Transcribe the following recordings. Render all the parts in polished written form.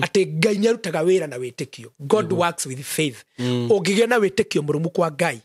Atĩ Ngai nĩ arutaga wĩra na wĩtĩkio. God works with faith. Ũngĩgĩa na wĩtĩkio mũrũmu kwa Ngai,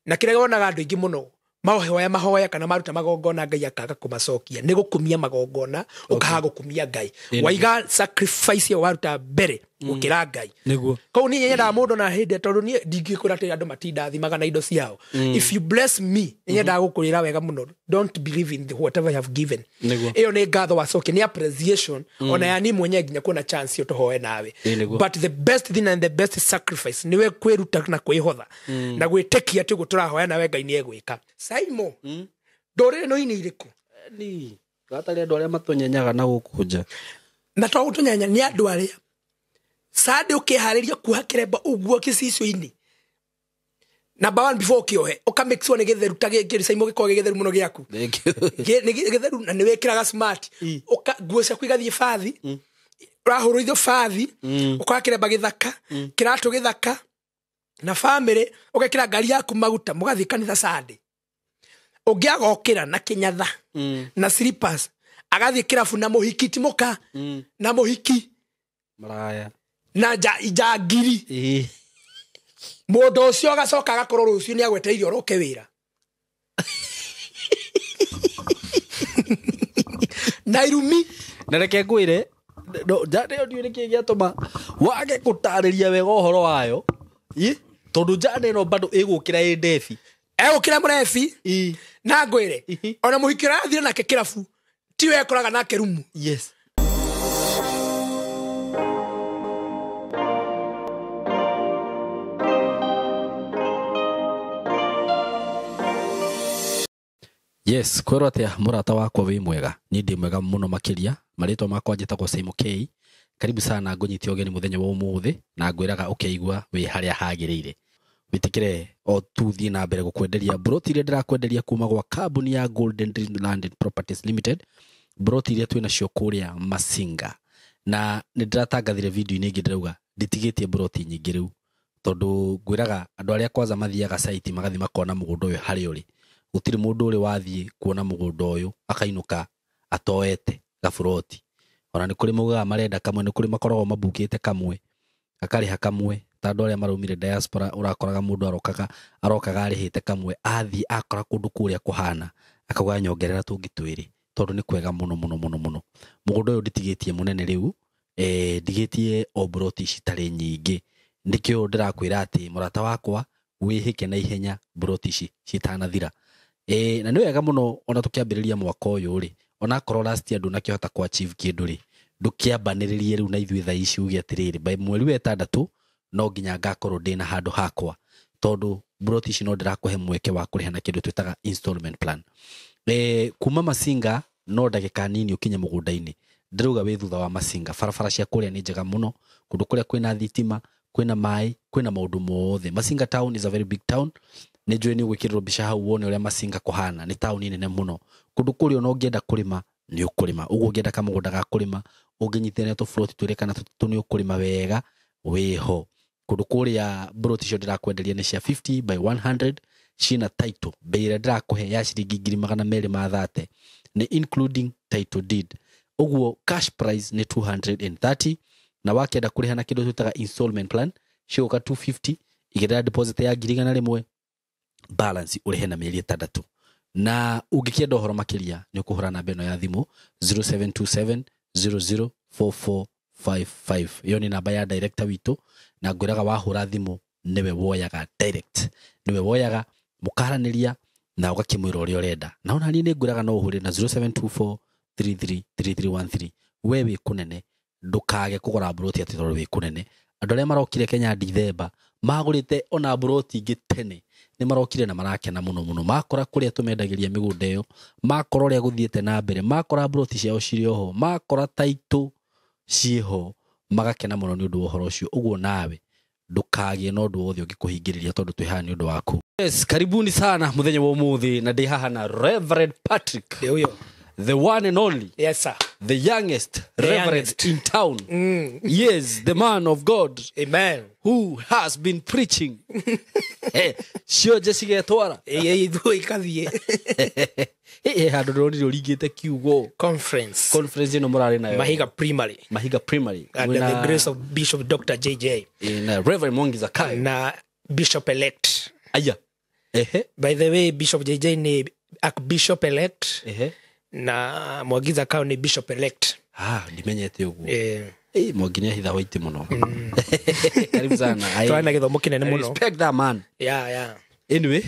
na kĩrĩa wonaga andũ aingĩ mũno mahoya mahoya kana maruta magongona, Ngai akaga kũmacokia, nĩ gũkumia magongona, ũkaga gũkumia Ngai. Waiga sacrifice ĩyo waruta mbere gũkĩra Ngai. Nĩguo. Koguo niĩ nyendaga mũndũ na hĩndĩ, tondũ niĩ ndingĩkwĩra atĩ andũ matindathimaga na indo ciao. If you bless me, nĩ nyendaga gũkũrĩra wega mũno. Don't believe in the whatever you have given. Nĩguo. Ĩyo nĩ ngatho wacokia, nĩ appreciation ona ya niĩ mwenyewe nginya kuona chance ĩyo tũhoe nawe. Ĩĩ, nĩguo. But the best thing and the best sacrifice nĩwe kwĩruta na kwĩhotha na gwĩtĩkia atĩ ũguo tũrahoya nawe Ngai nĩ egwĩka. Saimo, ndũrĩrĩ no inĩ irĩkũ? Ni gatarĩ andũ arĩa matũnyenyaga na gũkũ nja. Na to gũtũnyanya, nĩ andũ arĩa sande ũkĩharĩria kuoha kĩremba ũguo gĩcicio-inĩ, number one, before ũkĩohe ũka make sure nĩ gĩtheru, ta gĩkĩ Saimo gĩkoragwo gĩ gĩtheru mũno gĩaku. Thank you. Nĩ gĩtheru na nĩ wĩkĩraga smart. Nguo ciaku igathiĩ bathi, ũrahũrwo bathi, ũkoya kĩremba gĩthaka, kĩratũ gĩthaka, na famĩlĩ, ũgekĩra ngari yaku maguta, mũgathiĩ kanitha Sunday. Ũngĩ agokĩra na kĩnyatha na slippers, agathiĩ kĩrabu na mũhiki, ti mũka, na mũhiki. Maraya. Na njangiri. Ĩĩ. Mũndũ ũcio agacoka agakorwo rũciũ nĩ agwetereire oroke wĩra na irumi. Na reke ngwĩre, no, njane ĩyo ndiũĩ nĩkĩĩ gĩatũma wage gũtarĩria wega ũhoro wayo. Ĩ, tondũ njane ĩno bado ĩgũkĩra ĩ ndebi. Egũkĩra mũrebi. Ĩ. Na ngwĩre, Ihi. ona mũhiki ũrĩa arathire nake kĩrabu tiwe ekoraga nake rumu. Yes. Yes, kwĩrwo atĩa mũrata wakwa, wĩ mwega? Niĩ ndĩ mwega mũno makĩria. Marĩtwa makwa njĩtagwo Saimo K. Karibu sana, ngũnyite ũgeni mũthenya wa ũmũthĩ na ngwĩraga ũkeigua wĩ harĩa hagĩrĩire. Wĩtĩkĩre o tu thiĩ na mbere gũkwenderia mburoti iria ndĩrakwenderia kuma gwa kambuni ya Golden Dream Land and Properties Limited, mburoti iria twĩ nacio kũrĩa Masinga. Na nĩ ndĩratangathire video-inĩ ĩngĩ, ndĩrauga nditigĩtie mburoti nyingĩ rĩu, tondũ ngwĩraga andũ arĩa kwanza mathiaga site magathiĩ makona mũgũnda ũyũ harĩa ũrĩ. Gũtirĩ mũndũ ũrĩ wathiĩ kuona mũgũnda ũyũ akainũka atoete gaburoti. Ona nĩ kũrĩ maugaga marenda kamwe, nĩ kũrĩ makoragwo mabukĩte kamwe, akarĩha kamwe. Ta andũ arĩa maraumire diaspora, ũrakoraga mũndũ arokaga arĩhĩte kamwe, athiĩ akora kũndũ kũrĩa kũhana akauga nyongerera tũngĩ twĩrĩ, tondũ nĩ kwega mũno mũno mũno mũno. Mũgũnda ũyũ nditigĩtie mũnene rĩu, ndigĩtie o mburoti citarĩ nyingĩ. Nĩkĩo ndĩrakwĩra atĩ mũrata wakwa wĩhĩke na ihenya mburoti ici citanathira. Na nĩ wega mũno ona tũkĩambĩrĩria mwaka ũyũ rĩ, onakorwo last year ndũnakĩhota kũ achieve kĩndũ rĩ, ndũkĩambanĩrĩrie rĩu na ithuĩ thaa ici uge atĩrĩrĩ, by mweri wa ĩtandatũ no nginya ngakorwo ndĩna handũ hakwa, tondũ mburoti ici no ndĩrakũhe mweke wa kũrĩha na kĩndũ twĩtaga installment plan. Kuma Masinga no ndagĩka nini ũkinye mũgũnda-inĩ. Ndĩrauga wĩ thutha wa Masinga, barabara cia kũrĩa nĩ njega mũno, kũndũ kũrĩa kwĩna thitima, kwĩna maĩ, kwĩna maũndũ mothe. Masinga town is a very big town. Nĩ njũĩ nĩ ũgwĩkĩrĩrwo mbica hau wone ũrĩa Masinga kũhana, nĩ taũni nene mũno. Kũndũ kũrĩa ona ũngĩenda kũrĩma nĩ ũkũrĩma. Ũguo ũngĩenda kamũgũnda ga kũrĩma, ũngĩnyitithania tũburoti twĩrĩ kana tũtatũ nĩ ũkũrĩma wega wĩho. Kũndũ kũrĩa mburoti icio ndĩrakwenderia nĩ cia 50 by 100, ciĩna title. Bei ĩrĩa ndĩrakũhe ya ciringi ngiri magana merĩ ma thate nĩ including title deed. Ũguo cash price nĩ 230, na wakĩenda kũrĩha na kĩndũ twĩtaga installment plan cigũka 250, igĩrĩra deposit ya ngiri igana rĩmwe, balance ũrĩhe na mĩeri ĩtandatũ. Na ũngĩkĩenda ũhoro makĩria nĩ ũkũhũra namba ĩno ya thimũ 0727 004455. Ĩyo nĩ namba ya director witũ, na ngwĩraga wahũra thimũ nĩwe woyaga direct, nĩwe woyaga mũkaranĩria na ũgakĩmwĩra ũrĩa ũrenda. Na ona niĩ nĩ ngwĩraga no ũhũre na 0724 333313. We wĩ kũnene, ndũkage kũgũra mburoti atĩ tondũ wĩ kũnene. Andũ arĩa marokire Kenya Dithemba magũrĩte ona mburoti ingĩ tene, nĩ marokire na marakena mũno mũno. Makora kũrĩa tũmendagĩria mĩgũnda ĩyo, makora ũrĩa gũthiĩte na mbere, makora mburoti ciao cirĩ oho, makora title ciĩho, magakena mũno nĩ ũndũ wa ũhoro ũcio. Ũguo nawe ndũkagĩe na ũndũ wothe ũngĩkũhingĩrĩria tondũ twĩ haha nĩ ũndũ waku. Yes, karibuni sana mũthenya wa ũmũthĩ, na ndĩ haha na Reverend Patrick. Nĩ ũyũ. The one and only. Yes sir. The youngest reverend youngest. in town. Yes, the man of God Amen. who has been preaching. Cionje cigetwara. Ĩ ithuĩ ikathiĩ. Handå ndåronire å ringä te kiugo. Conference. Conference ä no må rarä nayo. Mahiga Primary. Mahiga Primary. Under the grace of Bishop Dr. JJ. Na Reverend Mwangi Zakayo. Na Bishop elect. Aya. Ehe. By the way, Bishop JJ ni Archbishop elect. Ehe. Na Mwangi Zakayo ni Bishop elect. Ah, ndimenyete å guo. Eh, Mwangi nä ahitha waiti må no. Karibu sana. Twarĩ na gĩthomo kĩnene I mũno. respect that man. Yeah. Anyway,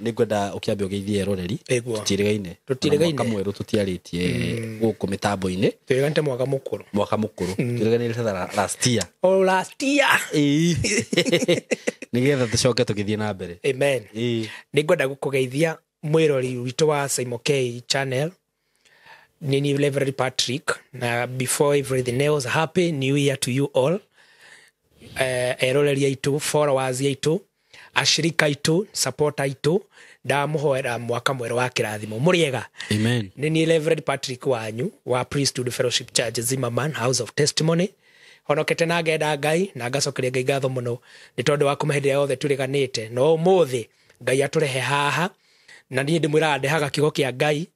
nä ngwenda å kä ambe å geithie eroreri. Ĩguo. Tũtiĩrĩgaine. Tũtiĩrĩgaine. Mwaka mwerũ tũtiarĩtie gũkũ mĩtambo-inĩ. Twĩrĩganĩte mwaka mũkũrũ. Mwaka mũkũrũ. Twĩrĩganĩte ta last year. Oh, last year. Ĩĩ. Nĩgetha tũcoke tũgĩthiĩ na mbere. Amen. Ĩĩ. Nĩ ngwenda gũkũgeithia mwĩrori witũ wa Simon K channel. Nĩ Reverend Patrick, na before everything else, happy new year to you all. Eroreri aitũ, followers aitũ, ashirika aitũ, supporter aitũ, ndamũhoera mwaka mwerũ wa kĩrathimo. Mũrĩega. Amen. Nĩ niĩ Reverend Patrick wanyu wa Priesthood Fellowship Church Zimmerman House of Testimony. Honokete na ngenda Ngai na ngacokeria Ngai ngatho mũno nĩ tondũ wa kũma hĩndĩ ĩrĩa yothe tũrĩganĩte, no ũmũthĩ Ngai atũrehe haha, na niĩ ndĩmwĩraga ndehaga kiugo kĩa Ngai,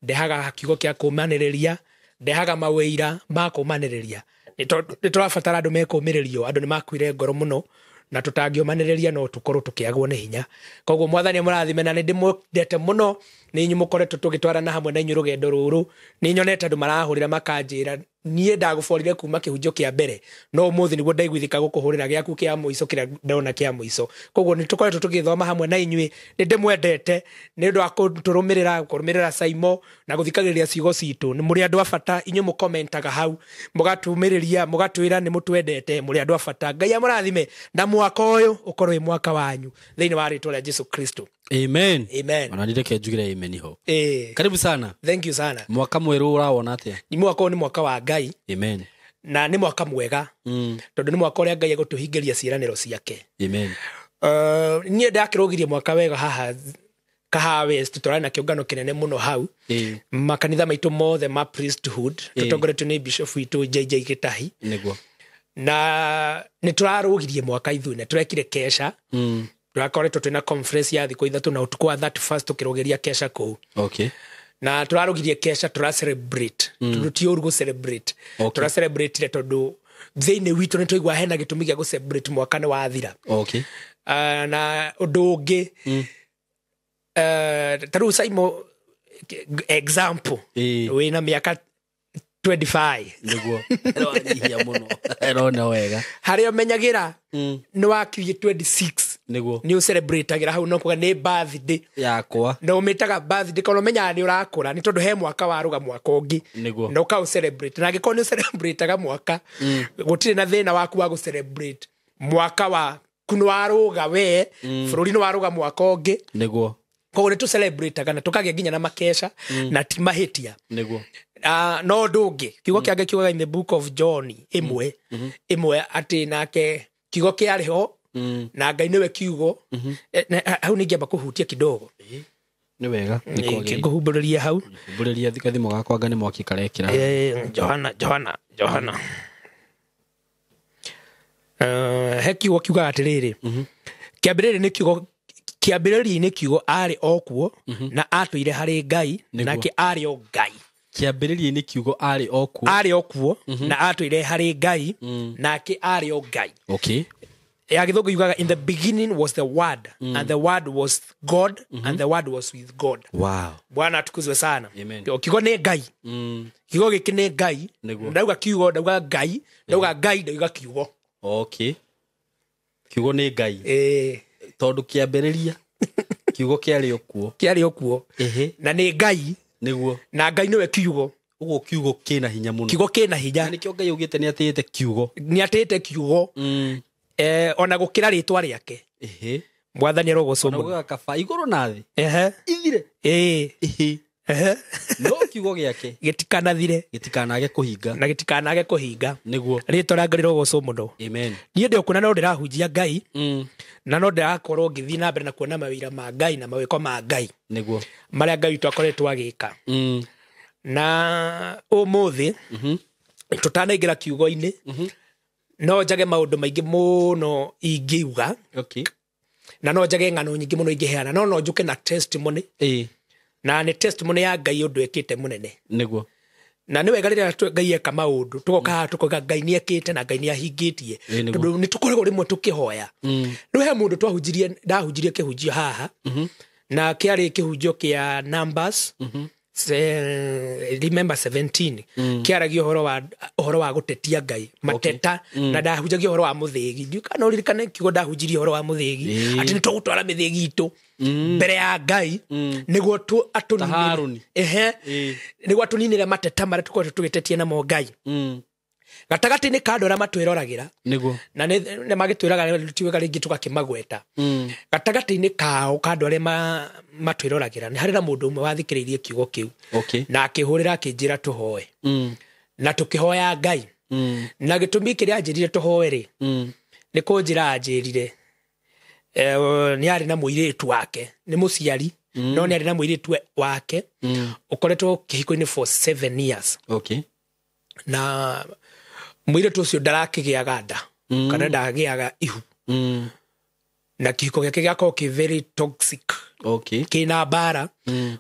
ndehaga kiugo kĩa kũmanĩrĩria, ndehaga mawĩira ma kũmanĩrĩria. Nĩ tũrabatara andũ mekũmĩrĩrio, andũ nĩ makuire ngoro mũno, na tũtangĩũmanĩrĩria no tũkorwo tũkĩagwo nĩ hinya. Koguo Mwathani amũrathime, na nĩ ndĩmwendete mũno, nĩ inyuĩ mũkoretwo tũgĩtwarana hamwe na inyuĩ rũgendo rũrũ. Nĩ nyonete andũ marahũrĩra makanjĩra niĩ ndagũborire kuma kĩhunjio kĩa mbere, no ũmũthĩ nĩguo ndaiguithĩka gũkũhũrĩra gĩaku kĩa mũico kĩrĩa ndona kĩa mũico. Koguo nĩ tũkoretwo tũgĩthoma hamwe na inyuĩ, nĩ ndĩmwendete nĩ ũndũ wa kũtũrũmĩrĩra, kũrũmĩrĩra Saimo na gũthikagĩrĩria ciugo citũ. Nĩ mũrĩ andũ a bata, inyuĩ mũkomentaga hau, mũgatũmĩrĩria, mũgatwĩra nĩ mũtwendete, mũrĩ andũ a bata. Ngai amũrathime na mwaka ũyũ ũkorwo wĩ mwaka wanyu thĩinĩ wa rĩtwa rĩa Jesu Kristo. Amen. Amen. Ona ndireke njugire amen ho. Karibu sana. Thank you sana. Mwaka mwerũ ũrawona atĩa? Ni mwaka ũyũ nĩ mwaka wa Ngai. Amen. Na nĩ mwaka mwega. Tondũ nĩ mwaka ũrĩa Ngai egũtũhingĩria ciĩranĩro ciake. Amen. Niĩ ndakĩrũgirie mwaka wega haha Kahawa West, tũrarĩ na kĩũngano kĩnene mũno hau. Makanitha maitũ mothe ma priesthood, tũtongoretio nĩ bishop witũ JJ Gĩtahi. Nĩguo. Na nĩ tũrarũgirie mwaka ithuĩ, na tũrekire kesha. Tũrakoretwo twĩna conference ya thikũ ithatũ, na ũtukũ wa 31st tũkĩrũgĩria kesha kũu. Okay. Na tũrarũgirie kesha, tũra celebrate. Tondũ ti ũru gũ celebrate. Okay. Tũra celebrate tondũ thĩinĩ witũ nĩ twaigua hena gĩtũmi gĩa gũ celebrate mwaka nĩ wathira. Okay. Na ũndũ ũngĩ, ta rĩu Saimo, example, wĩna mĩaka 25. Nĩguo. Ĩronyihia mũno. Ĩrona wega. Harĩa ũmenyagĩra nĩ wakinyia 26. Nĩguo. Nĩ ũcelebrate-agĩra hau, no kuga nĩ birthday yakwa. Na ũmĩtaga birthday kana ũmenyaga nĩ ũrakũra, nĩ tondũ he mwaka warũga mwaka ũngĩ. Nĩguo. Na ũkaũ celebrate. Na angĩkorwo nĩ ũcelebrate-aga mwaka, gũtirĩ na thĩna waku wa gũ celebrate mwaka waku nĩ warũga we, bũrũri nĩ warũga mwaka ũngĩ. Nĩguo. Koguo nĩ tũcelebrate-aga na tũkagĩa nginya na makesha na ti mahĩtia. Nĩguo. No ũndũ ũngĩ, kiugo kĩa Ngai kiugaga in the book of John ĩmwe ĩmwe atĩ nake kiugo kĩarĩ ho, na Ngai nĩwe kiugo. Hau nĩngĩamba kũhutia kidogo. Nĩ wega. Ngũhumbũrĩria hau. Humbũrĩria gathimũ gakwa anga nĩ mwaki karekĩra. Johana. He kiugo kiugaga atĩrĩrĩ, kĩambĩrĩria nĩ kiugo, kĩambĩrĩria-inĩ kiugo arĩ o kuo, na atũire harĩ Ngai, nake arĩ o Ngai. Kĩambĩrĩria-inĩ kiugo arĩ o kuo. Arĩ o kuo, na atũire harĩ Ngai, nake arĩ o Ngai. Okay. Ya gĩthũngũ yugaga, in the beginning was the word, and the word was God, and the word was with God. Wow. Bwana atukuzwe sana. Amen. Kiugo nĩ Ngai. Kiugo gĩkĩ nĩ Ngai. Ndauga kiugo, ndauga Ngai, ndauga Ngai, ndauga kiugo. Okay. Kiugo nĩ Ngai. Tondũ kĩambĩrĩria kiugo kĩarĩ o kuo. Kĩarĩ o kuo. Na nĩ Ngai. Nĩguo. Na Ngai nĩwe kiugo. Ũguo kiugo kĩna hinya mũno. Kiugo kĩna hinya. Na nĩkĩo Ngai augĩte nĩ atĩĩte kiugo. Nĩ atĩĩte kiugo. Ona gũkĩra rĩtwa rĩake. Mwathani arogocwo mũno. Ona kaba igũrũ na thĩ. Ithire. No kiugo gĩake gĩtikanathire, gĩtikanage kũhinga, na gĩtikanage kũhinga. Nĩguo. Rĩtwa rĩa Ngai rĩrogocwo mũno. Amen. Niĩ ndĩ okuona no ndĩrahunjia Ngai, na no ndĩrakorwo ngĩthiĩ na mbere na kuona mawĩra ma Ngai na mawĩko ma Ngai. Nĩguo. Marĩa Ngai witũ akoretwo agĩka. Na ũmũthĩ tũtanaingĩra kiugo-inĩ, no njage maũndũ maingĩ mũno ingiuga. Okay. Na no njage ng'ano nyingĩ mũno ingĩheana, no njũke na testimony. Na nĩ testimony ya Ngai ũndũ ekĩte mũnene. Nĩguo. Na nĩ wega rĩrĩa Ngai eka maũndũ tũgoka haha tũkoiga Ngai nĩ ekĩte na Ngai nĩ ahingĩtie, tondũ nĩ tũkoragwo rĩmwe tũkĩhoya. Rĩu he mũndũ twahunjirie, ndahunjirie kĩhunjio haha, na kĩarĩ kĩhunjio kĩa Numbers, remember 17, kĩaragia ũhoro wa gũtetia Ngai, mateta. Na ndahunjagia ũhoro wa mũthĩgi. Ndiũĩ kana ũririkane kiugo ndahunjirie ũhoro wa mũthĩgi, atĩ nĩ tũgũtwara mĩthĩgi itũ mbere ya Ngai nĩguo Ta Harũni. Ehe, nĩguo atũninĩre mateta marĩa tũkoretwo tũgĩtetia namo Ngai. Gatagatĩ-inĩ ka andũ arĩa matwĩroragĩra, Nĩguo. na nĩ magĩtwĩraga tiwega rĩngĩ tũgakĩmagweta, gatagatĩ-inĩ kao ka andũ arĩa matwĩroragĩra nĩ harĩ na mũndũ ũmwe wathikĩrĩirie kiugo kĩu, na akĩhũrĩra akĩnjĩra tũhoe, na tũkĩhoya Ngai. Na gĩtũmi kĩrĩa anjĩrire tũhoe rĩ, nĩ kũnjĩra anjĩrire nĩ arĩ na mũirĩtu wake, nĩ mũciari, no nĩ arĩ na mũirĩtu wake ũkoretwo kĩhiko-inĩ for 7 years. Na mũirĩtu ũcio ndarakĩgĩaga nda, kana ndagĩaga ihu, na kĩhiko gĩake gĩakorwo kĩ very toxic, kĩna mbara,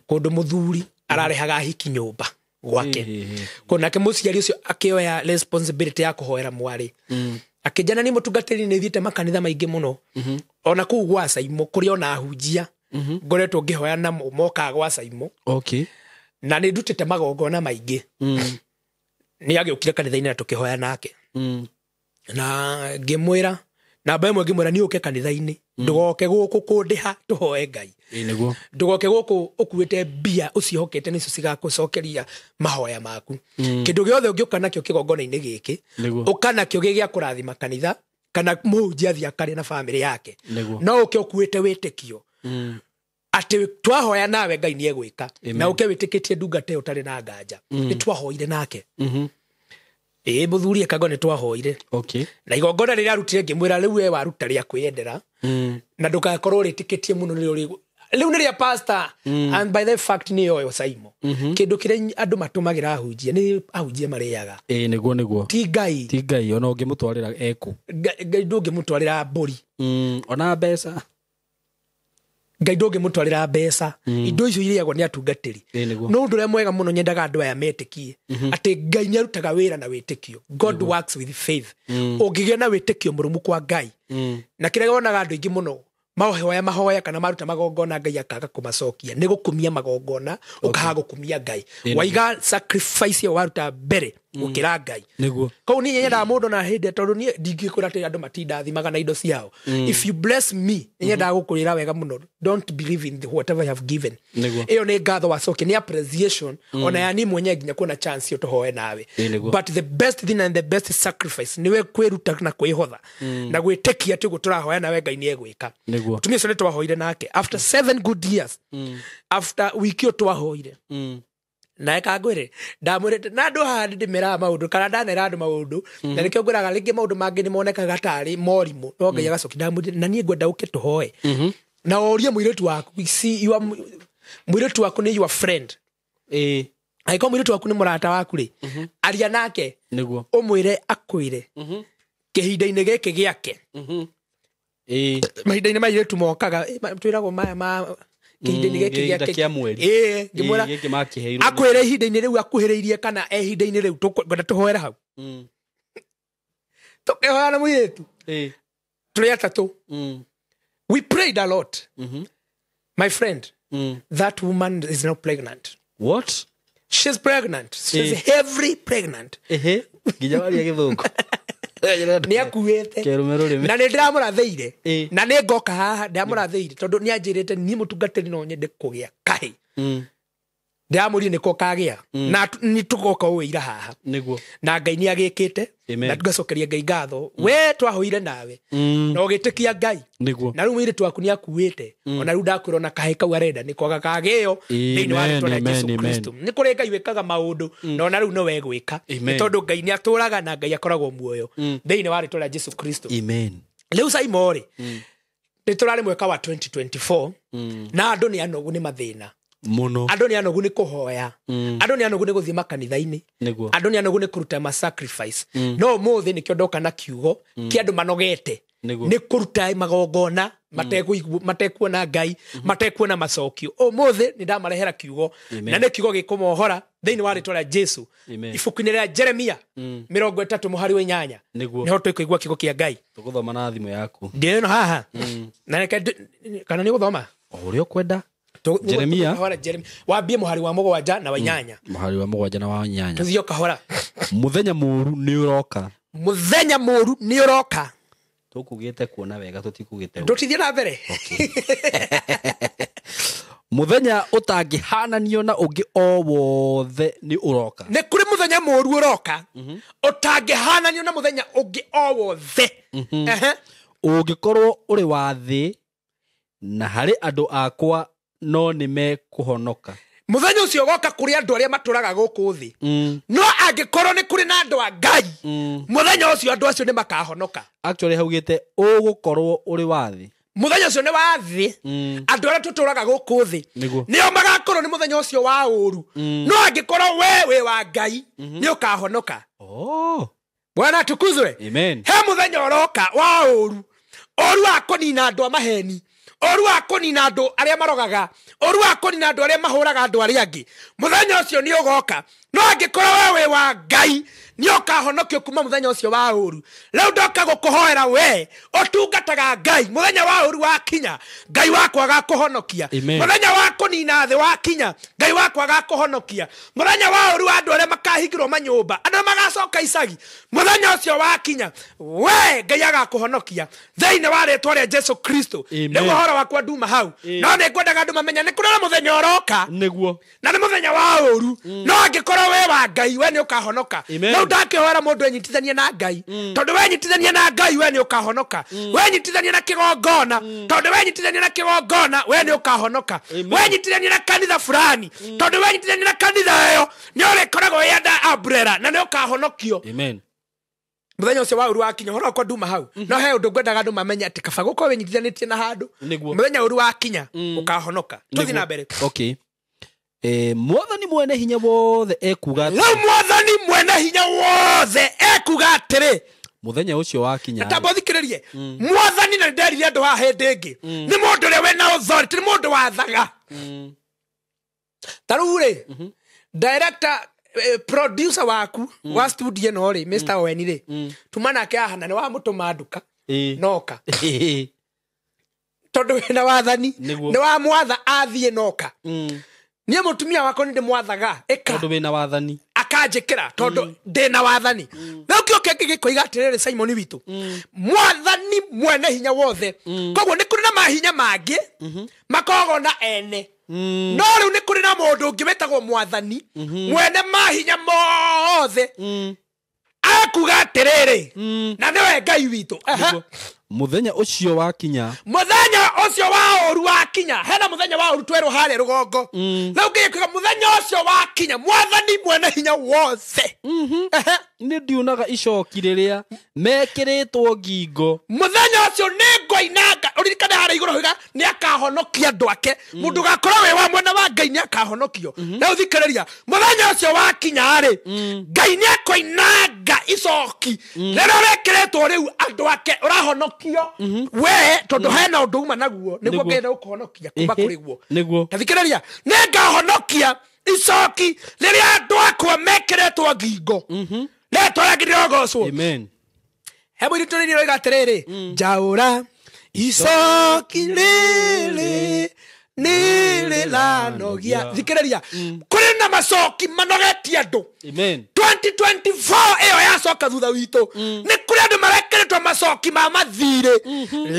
kũndũ mũthuri ararehaga hiki nyũmba gwake. Nake mũciari ũcio akĩoya responsibility ya kũhoera mwarĩ. Akĩnjana nĩ mũtungatĩri, nĩ thiĩte makanitha maingĩ mũno, ona kũu gwa Saimo kũrĩa ona ahunjia ngoretwo ngĩhoya namo mokaga gwa Saimo, na nĩ ndutĩte magongona maingĩ. Nĩ agĩũkire kanitha-inĩ na tũkĩhoya nake, na ngĩmwĩra namba ĩmwe, ngĩmwĩra nĩ ũke kanitha-inĩ, ndũgoke gũkũ kũndĩha tũhoe Ngai. Nĩguo. Ndũgoke gũkũ ũkuĩte mbia ũciĩhokete nĩcio cigakũcokeria mahoya maku. Kĩndũ gĩothe ũngĩũka nakĩo kĩgongona-inĩ gĩkĩ, Nĩguo. ũka nakĩo gĩ gĩa kũrathima kanitha kana mũhunjia athiĩ akarĩe na bamĩrĩ yake. Nĩguo. No ũke ũkuĩte wĩtĩkio atĩ twahoya nawe Ngai nĩ egwĩka, na ũke wĩtĩkĩtie ndungata ĩyo ũtarĩ na nganja. Nĩ twahoire nake. Ĩĩ, mũthuri ekango nĩ twahoire. Na igongona rĩrĩa arutire ngĩmwĩra rĩu we waruta rĩa kwĩyendera, na ndũgakorwo rĩtĩkĩtie mũno nĩrĩo rĩu nĩ rĩa pastor. And by the fact nĩ yoyo Saimo, kĩndũ kĩrĩa andũ matũmagĩra ahunjia nĩ ahunjia marĩaga. Ĩĩ, nĩguo, nĩguo. Ti Ngai. Ti Ngai, ona ũngĩmũtwarĩra ekũ. Ngai ndũngĩmũtwarĩra mbũri. Ona mbeca. Ngai ndũngĩmũtwarĩra mbeca. Indo icio irĩagwo nĩ atungatĩri. Ĩĩ, nĩguo. No ũndũ ũrĩa mwega mũno nyendaga andũ aya metĩkie atĩ Ngai nĩ arutaga wĩra na wĩtĩkio. God works with faith. Ũngĩgĩa na wĩtĩkio mũrũmu kwa Ngai, na kĩrĩa wonaga andũ aingĩ mũno mahoya mahoya kana maruta magongona Ngai akaga kũmacokia nĩ gũkumia magongona, ũkaga gũkumia Ngai. Waiga sacrifice ĩyo waruta mbere gũkĩra Ngai. Nĩguo. Koguo niĩ nyendaga mũndũ na hĩndĩ, tondũ niĩ ndingĩkwĩra atĩ andũ matindathimaga na indo ciao. If you bless me, nĩ nyendaga gũkũrĩra wega mũno, don't believe in whatever you have given. Nĩguo. Ĩyo nĩ ngatho wacokia, nĩ appreciation ona ya niĩ mwenyewe nginya kuona chance ĩyo tũhoe nawe. Ĩĩ, nĩguo. But the best thing and the best sacrifice nĩwe kwĩruta na kwĩhotha na gwĩtĩkia atĩ ũguo tũrahoya nawe Ngai nĩ egwĩka. Nĩguo. Mũtumia ũcio nĩ twahoire nake after 7 good years, after wiki ĩyo twahoire na kangwĩre ndamwĩrĩte na andũ haha nĩndĩmeraga maũndũ kana ndanera andũ maũndũ, na nĩkĩo ngwĩraga rĩngĩ maũndũ mangĩ nĩ monekaga tarĩ morimũ, no Ngai agacokia. Ndamwĩrire na niĩ ngwenda ũke tũhoe na ũrie mũirĩtu waku. See, mũirĩtu waku nĩ your friend. Angĩkorwo mũirĩtu waku nĩ mũrata waku rĩ, aria nake. Nĩguo. Ũmwĩre akwĩre kĩhinda-inĩ gĩkĩ gĩake, mahinda-inĩ ma airĩtu mokaga, twĩragwo maya ma kĩhinda-inĩ gĩkĩ Kĩhinda gĩake. kĩa mweri. Ĩĩ, ngĩmwĩra Gĩkĩ makĩheirwo. Akwĩre ihinda-inĩ rĩu akuhĩrĩirie kana e ihinda-inĩ rĩu ngwenda tũhoere hau. Tũkĩhoya na mũirĩtu tũrĩ atatũ. We prayed a lot. My friend, that woman is now pregnant. What? She's pregnant. She's heavily pregnant. Ehe, nginya waria gĩthũngũ. Nĩ akuĩte. Kĩrume rũrĩmĩ. Na nĩ ndĩramũrathĩire. Na nĩ ngoka haha ndĩramũrathĩire tondũ nĩ anjĩrĩte niĩ mũtungatĩri no nyende kũgĩa kahĩ. Ndĩramũrire nĩko kagĩa na nĩ tũgoka ũwĩira haha. Nĩguo. Na Ngai nĩ agĩkĩte. Amen. Na tũgacokeria Ngai ngatho we twahoire nawe na ũgĩtĩkia Ngai. Nĩguo. Na rĩu mũirĩtu waku nĩ akuĩte, ona rĩu ndakwĩra ona kahĩ kau arenda nĩ kwaga kagĩo thĩinĩ wa rĩtwa rĩa Amen, Jesu amen. Kristo. Nĩ kũrĩ Ngai wĩkaga maũndũ na ona rĩu no wegwĩka, Amen. nĩ tondũ Ngai nĩ atũraga na Ngai akoragwo muoyo thĩinĩ wa rĩtwa rĩa Jesu Kristo. Amen. Rĩu Saimo rĩ, nĩ tũrarĩ mwaka wa 2024 na andũ nĩ anogu nĩ mathĩna. Muno. Andũ nĩ anogu nĩ kũhoya. Andũ nĩ anogu nĩ gũthiĩ makanitha-inĩ. Nĩguo. Andũ nĩ anogu nĩ kũruta ma sacrifice. No ũmũthĩ nĩkĩo ndoka na kiugo kĩa andũ manogete. Nĩguo. Nĩ kũruta magongona matekuona Ngai, matekuona macokio. Ũmũthĩ nĩ ndamarehera kiugo na nĩ kiugo gĩkũmohora thĩinĩ wa rĩtwa rĩa Jesu. Amen. Ibuku-inĩ rĩa Jeremia 38 Nĩguo. nĩho tũkũigua kiugo kĩa Ngai. Tũgũthoma na thimũ yaku. Ndĩ ĩno haha. Na reke kana nĩ gũthoma? O ũrĩa ũkwenda. Jeremia. Kahora Jeremia. Wambie mũhari wa 7 na wa 8. Mũhari wa 7 na wa 8. Tũthiĩ o kahora. Mũthenya mũũru nĩ ũroka. Mũthenya mũũru nĩ ũroka. Tũkugĩte kuona wega tũtikugĩte. Ndũtithie na mbere. Mũthenya ũtangĩhananio na ũngĩ o wothe nĩ ũroka. Nĩ kũrĩ mũthenya mũũru ũroka ũtangĩhananio na mũthenya ũngĩ o wothe. Ehe. Ũngĩkorwo ũrĩ wa thĩ na harĩ andũ akwa no nĩ mekũhonoka. Mũthenya ũcio ũgoka kũrĩ andũ arĩa matũraga gũkũ thĩ. No angĩkorwo nĩ kũrĩ na andũ a Ngai, mũthenya ũcio andũ acio nĩ makahonoka. Actually haugĩte ũgũkorwo ũrĩ wa thĩ. Mũthenya ũcio nĩ wa thĩ. Andũ arĩa tũtũraga gũkũ thĩ Nĩguo. nĩo magakorwo nĩ mũthenya ũcio wa ũru. No angĩkorwo we wĩ wa Ngai nĩ ũkahonoka. Oh. Bwana atukuzwe. Amen. He mũthenya ũroka wa ũru. Ũru wa kũnina andũ a maheni. Ũru wa kũnina andũ arĩa marogaga. Ũru wa kũnina andũ arĩa mahũraga andũ arĩa angĩ. Mũthenya ũcio nĩ ũgoka. No angĩkorwo we wĩ wa Ngai nĩ ũkahonokio kuma mũthenya ũcio wa ũru. Rĩu ndoka gũkũhoera we ũtungataga Ngai. Mũthenya wa ũru wakinya, Ngai wakwa agakũhonokia. Amen. Mũthenya wa kũnina thĩ wakinya, Ngai wakwa agakũhonokia. Mũthenya wa ũru wa andũ arĩa makahingĩrwo manyũmba, andũ arĩa magacoka icagi, mũthenya ũcio wakinya, we Ngai agakũhonokia thĩinĩ wa rĩtwa rĩa Jesu Kristo. Amen. Nĩguo ũhoro wakwa nduma hau. No nĩ ngwendaga andũ mamenye nĩ kũrĩ na mũthenya ũroka. Nĩguo. Na nĩ mũthenya wa ũru. No angĩkorwo we wa Ngai we nĩ ũkahonoka. Amen. Rĩu ndakĩhoera mũndũ enyitithanie na Ngai. Tondũ wenyitithania na Ngai we nĩ ũkahonoka. Wenyitithania na kĩgongona, tondũ wenyitithania na kĩgongona we nĩ ũkahonoka. Amen. Wenyitithania na kanitha fulani, tondũ wenyitithania na kanitha ĩyo nĩ ũrĩkoragwo wĩ under umbrella na nĩ ũkahonokio. Amen. Mũthenya ũcio wa ũru wakinya, ũhoro wakwa nduma hau. No he ũndũ ngwendaga andũ mamenye atĩ kaba gũkorwo wĩnyitithanĩtie na handũ. Nĩguo. Mũthenya ũru wakinya ũkahonoka. Tũthiĩ na mbere. Okay. Mwathani mwene hinya wothe ekuga Rĩu mwathani mwene hinya wothe ekuga atĩrĩ, mũthenya ũcio wakinya tamba ũthikĩrĩrie. Mwathani na nĩnderire andũ haha hĩndĩ ĩngĩ nĩ mũndũ ũrĩa wĩna authority, nĩ mũndũ wathaga. Ta rĩu rĩ, director, producer waku wa studio ĩno rĩ, Mr. Owen rĩ, tuma nake haha na nĩ wamũtũma nduka noka tondũ wĩna wathani Nĩguo. nĩ wamwatha athiĩ noka. Niĩ mũtumia wakwa nĩ ndĩmwathaga ĩka tondũ wĩna wathani akanjĩkĩra tondũ ndĩna wathani. Rĩu kĩo kĩngĩ gĩkoiga atĩrĩrĩ, Simon witũ, mwathani mwene hinya wothe. Koguo nĩ kũrĩ na mahinya mangĩ makoragwo na ene. No rĩu nĩ kũrĩ na mũndũ ũngĩ wĩtagwo mwathani mwene mahinya mothe. Akuga atĩrĩrĩ, na nĩwe Ngai witũ. Aha. Mũthenya ũcio wakinya, Mũthenya ũcio wa ũru wakinya, hena mũthenya wa ũru twerwo harĩa rũgongo. Rĩu ngĩkuga mũthenya ũcio wakinya, mwathani mwene hinya wothe. Ehe. Nĩ ndiunaga icoki rĩrĩa mekĩrĩtwo ngingo. Mũthenya ũcio nĩ ngoinanga. Ũririkane harĩa igũrũ hoiga nĩ akahonokia andũ ake. Mũndũ ũgakorwo wĩ wa mwena wa Ngai nĩ akahonokio. Rĩu thikĩrĩria, mũthenya ũcio wakinya rĩ, Ngai nĩ akoinanga icoki rĩrĩa rĩkĩrĩtwo rĩu andũ ake, ũrahonokio we tondũ hena ũndũ uma naguo nĩguo Nĩguo. Ngai egũkũhonokia kuma kũrĩ guo. Nĩguo. Ta thikĩrĩria, nĩ ngahonokia icoki rĩrĩa andũ akwa mekĩrĩtwo ngingo. Rĩtwa rĩake rĩrogocwo. Amen. He mũirĩtu rĩrĩ roiga atĩrĩrĩ, njaũra icoki rĩrĩ nĩrĩranogia. Thikĩrĩria, kũrĩ na macoki manogetie andũ. Amen. 2024 ĩyo yacoka thutha witũ nĩ kũrĩ andũ marekĩrĩtwo macoki ma mathirĩ.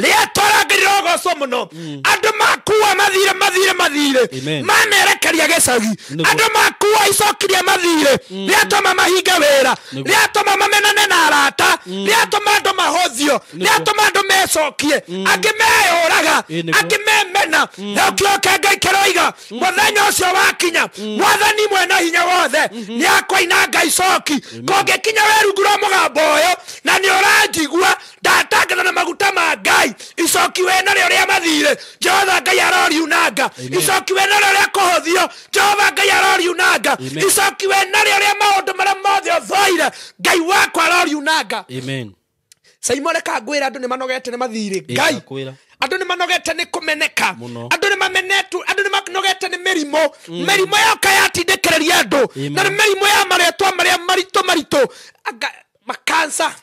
Rĩtwa rĩake rĩrogocwo mũno. Andũ makua mathirĩ mathirĩ mathirĩ Amen. mamerekeria gĩcagi. Nĩguo. Andũ makua icoki rĩa mathirĩ rĩatũma mahinge wĩra, rĩatũma mamenane na arata, rĩatũma andũ mahũthio, rĩatũma andũ mecokie, angĩ meyũraga, Ĩ, nĩguo. angĩ memena. Rĩu kĩo kĩa Ngai kĩroiga mũthenya ũcio wakinya, mwathani mwene hinya wothe nĩ akoinanga icoki. Kũngĩkinya wĩ rungu rwa mũgambo ũyũ na nĩ nĩ ũranjigua ndatangatha na maguta ma Ngai icoki we narĩo rĩa mathirĩ Jehova Ngai aroriunanga icoki we narĩo rĩa kũhũthio Jehova Ngai aroriunanga icoki we narĩo rĩa maũndũ marĩa mothe ũthũire Ngai wakwa aroriunanga. Amen. Saimore ka ngwĩra andũ nĩ manogete nĩ mathirĩ Ngai andũ nĩ manogete nĩ kũmeneka andũ nĩ mamenetwo andũ nĩ manogete nĩ mĩrimũ mĩrimũ yoka yatindĩkĩrĩria andũ na nĩ mĩrimũ ya marĩtwa marĩa maritũ maritũ makansa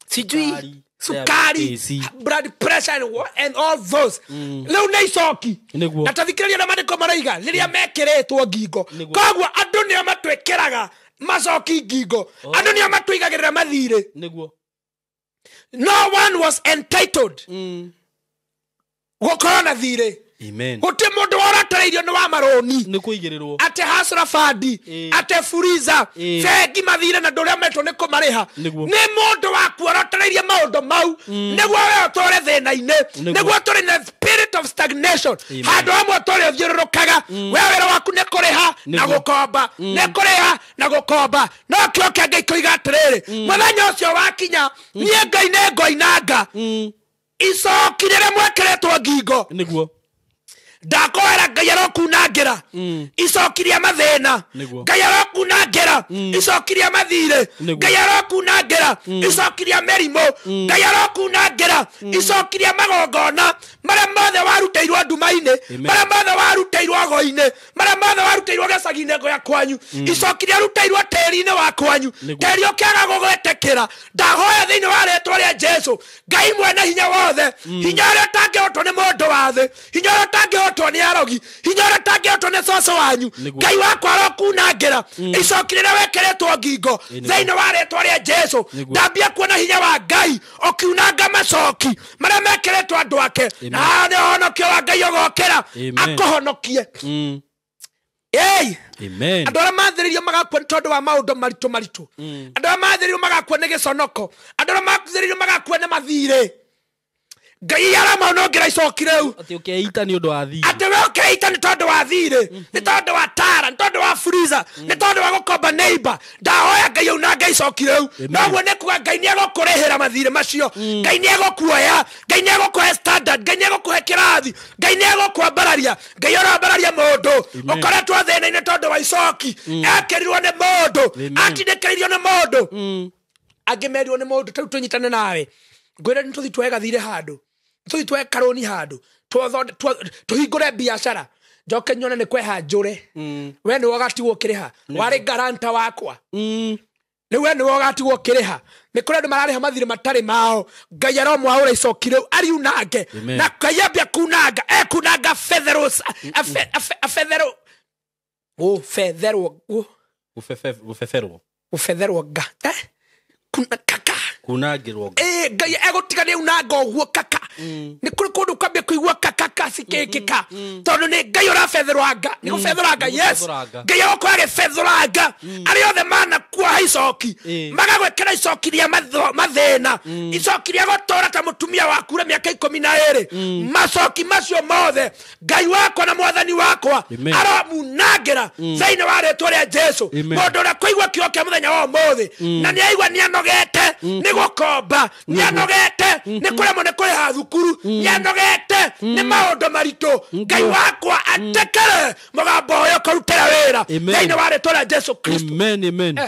sijui sukari blood pressure and all those rĩu nĩ icoki na tathikĩrĩria na maandĩko maraiga rĩrĩa mekĩrĩtwo ngingo koguo andũ nĩo matwĩkĩraga macoki ngingo andũ nĩo matũigagĩrĩra mathirĩ. Nĩguo. No one was entitled gũkorwo na thirĩ. Amen. Gũtirĩ mũndũ woratereirio nĩ wa marũni nĩ kũigĩrĩrwo ate hasra fandi ate furiza bengi mathirĩ na ndũrĩa metwo nĩ kũmarĩha nĩ mũndũ waku orotereirie maũndũ mau nĩguo we ũtũre thĩna-inĩ nĩguo tũrĩ na spirit of stagnation handũ hamwe ũtũre ũthiũrũrũkaga we wĩra waku nĩ kũrĩha na gũkomba nĩ kũrĩha na gũkomba no kĩo kĩa Ngai kũiga atĩrĩrĩ mũthenya ũcio wakinya niĩ Ngai nĩ ngoinanga icoki rĩrĩa mwekĩrĩtwo ngingo nĩguo ndakoera Ngai arokunangĩra icoki rĩa mathĩna Ngai arokunangĩra icoki rĩa mathirĩ Ngai arokunangĩra icoki rĩa mĩrimũ Ngai arokunangĩra icoki rĩa magongona marĩa mothe warutĩirwo nduma-inĩ marĩa mothe warutĩirwo ago-inĩ marĩa mothe warutĩirwo gĩcagi-inĩ gĩa kwanyu icoki rĩa rutĩirwo tĩri-inĩ wa kwanyu tĩri ũkĩaga gũgwĩtĩkĩra ndahoya thĩinĩ wa rĩtwa rĩa Jesu Ngai mwene hinya wothe hinya ũrĩa ũtangĩhotwo nĩ mũndũ wa thĩ hinya ũrĩa ũtangĩhotwo nĩ arogi hinya ũrĩa ũtangĩhotwo nĩ cũcũ wanyu Ngai wakwa arokunangĩra icoki rĩrĩa wekĩrĩtwo ngingo thĩinĩ wa rĩtwa rĩa Jesu ndambia kuona hinya wa Ngai ũkiunanga macoki marĩa mekĩrĩtwo andũ ake na haha nĩ ũhonokio wa Ngai ũgokĩra akũhonokie. Amen. Andũ arĩa mathĩrĩirio magakua nĩ tondũ wa maũndũ maritũ maritũ andũ arĩa mathĩrĩirio magakua nĩ gĩconoko andũ arĩa mathĩrĩirio magakua nĩ mathirĩ Ngai aramahonokera icoki rĩu atĩ ũkeita nĩ ũndũ wa thirĩ atĩ we ũkeita nĩ tondũ wa thirĩ nĩ tondũ wa tara nĩ tondũ wa freezer nĩ tondũ wa gũkomba neighbor ndahoya Ngai aunange icoki rĩu noguo nĩ kuga Ngai nĩ egũkũrĩhĩra mathirĩ macio Ngai nĩ egũkuoya Ngai nĩ egũkũhe standard Ngai nĩ egũkũhe kĩrathi Ngai nĩ egũkwambararia Ngai ũrambararia mũndũ ũkoretwo thĩna-inĩ tondũ wa icoki ekĩrirwo nĩ mũndũ atindĩkĩrĩirio nĩ mũndũ angĩ merirwo nĩ mũndũ tarĩu tũnyitane nawe ngwĩre nĩ tũthiĩ tuoe gathirĩ handũ tũthiĩ tuoe karũni handũ tũhingũre biacara njoke nyone nĩ kweha njũre we nĩwe ũgatigwo ũkĩrĩha warĩ garanta wakwa rĩu we nĩwe ũgatigwo ũkĩrĩha nĩ kũrĩ andũ mararĩha mathirĩ matarĩ mao Ngai aromwaũra icoki rĩu ariunange na Ngai ambia kunanga ekunanga betherũ abetherũ gũbetherwo gũbetherwo nga kuna kaka kunangirwo Ngai egũtiga nĩ unanga ũguo kaka nĩ kũrĩ kũndũ kwambia kũigua kakaka cikĩkĩka tondũ nĩ Ngai ũrabetherwanga nĩ gũbetheranga yes Ngai egũkorwo agĩbetheranga arĩa othe manakuoha icoki magagwĩkĩra icoki rĩa mathĩna icoki rĩa gũtũra ta mũtumia wakure mĩaka 12 macoki macio mothe Ngai wakwa na mwathani wakwa aromunangĩra thĩinĩ wa rĩtwa rĩa Jesu mũndũ ũrĩa kũigua kiugo kĩa mũthenya wa ũmũthĩ na nĩ aigua nĩ anogete nĩ gũkomba nĩ anogete nĩ kũremwo nĩ kũrĩha thukuru nĩ anogete nĩ maũndũ maritũ Ngai wakwa atekere mũgambo ũyũ kũrutĩra wĩra thĩinĩ wa rĩtwa rĩa Jesu Kristo. Amen, amen.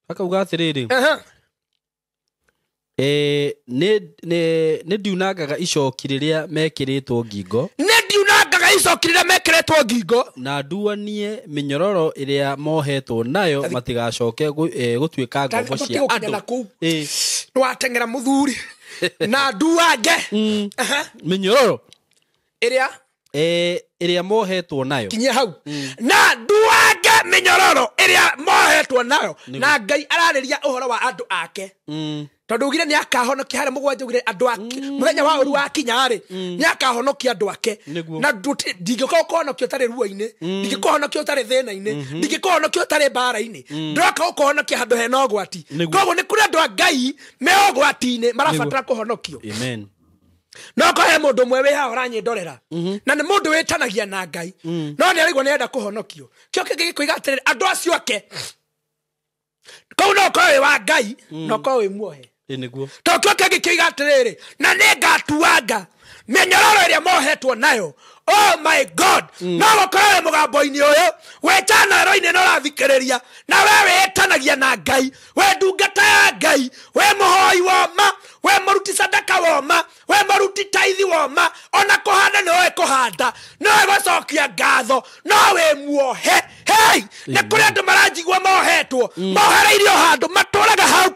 Akauga atĩrĩrĩ nĩ ndiunangaga icoki rĩrĩa mekĩrĩtwo ngingo nĩ ndiunangaga icoki rĩrĩa mekĩrĩtwo ngingo na nduanie mĩnyororo ĩrĩa mohetwo nayo matigacoke gũtuĩka ngombo cia andũ nĩ wateng'era mũthuri na nduange mĩnyororo ĩrĩa ĩrĩa mohetwo nayo kinyia hau na nduange mĩnyororo ĩrĩa mohetwo nayo na Ngai ararĩria ũhoro wa andũ ake tondũ ugire nĩ akahonokia harĩa mũgwanja ugire andũ ake mũthenya wa ũru wakinya rĩ nĩ akahonokia andũ ake na ndingĩkorwo kũhonokia ũtarĩ ruo-inĩ ndingĩkũhonokia ũtarĩ thĩna-inĩ ndingĩkũhonokia ũtarĩ mbara-inĩ ndĩroka gũkũhonokia handũ hena ũgwati koguo nĩ kũrĩ andũ a Ngai me ũgwati-inĩ marabatara kũhonokio. Amen. No ko he mũndũ ũmwe wĩ haha ũranyĩndorera na nĩ mũndũ wĩtanagia na Ngai no nĩ araigua nĩ arenda kũhonokio kĩo kĩngĩ gĩkoiga atĩrĩrĩ andũ acio ake Kau no ũkorwo wĩ wa Ngai na ũkorwo wĩ muohe. Ĩ nĩguo. Tondũ kĩo kĩngĩ kĩoiga atĩrĩrĩ, na nĩ ngatuanga mĩnyororo ĩrĩa mohetwo nayo. Oh my God. No gũkorwo wĩ mũgambo-inĩ ũyũ, wĩ channel-inĩ na ũrathikĩrĩria, na we wĩĩtanagia na Ngai, we ndungata ya Ngai, we mũhoi woma, we mũruti sadaka woma, we mũruti taithi woma, ona kũhanda nĩ ũĩ kũhanda, no ũĩ gũcokia ngatho, no wĩ muohe. Hey, nĩ kũrĩ andũ maranjigua mohetwo, mohereirio handũ matũraga hau.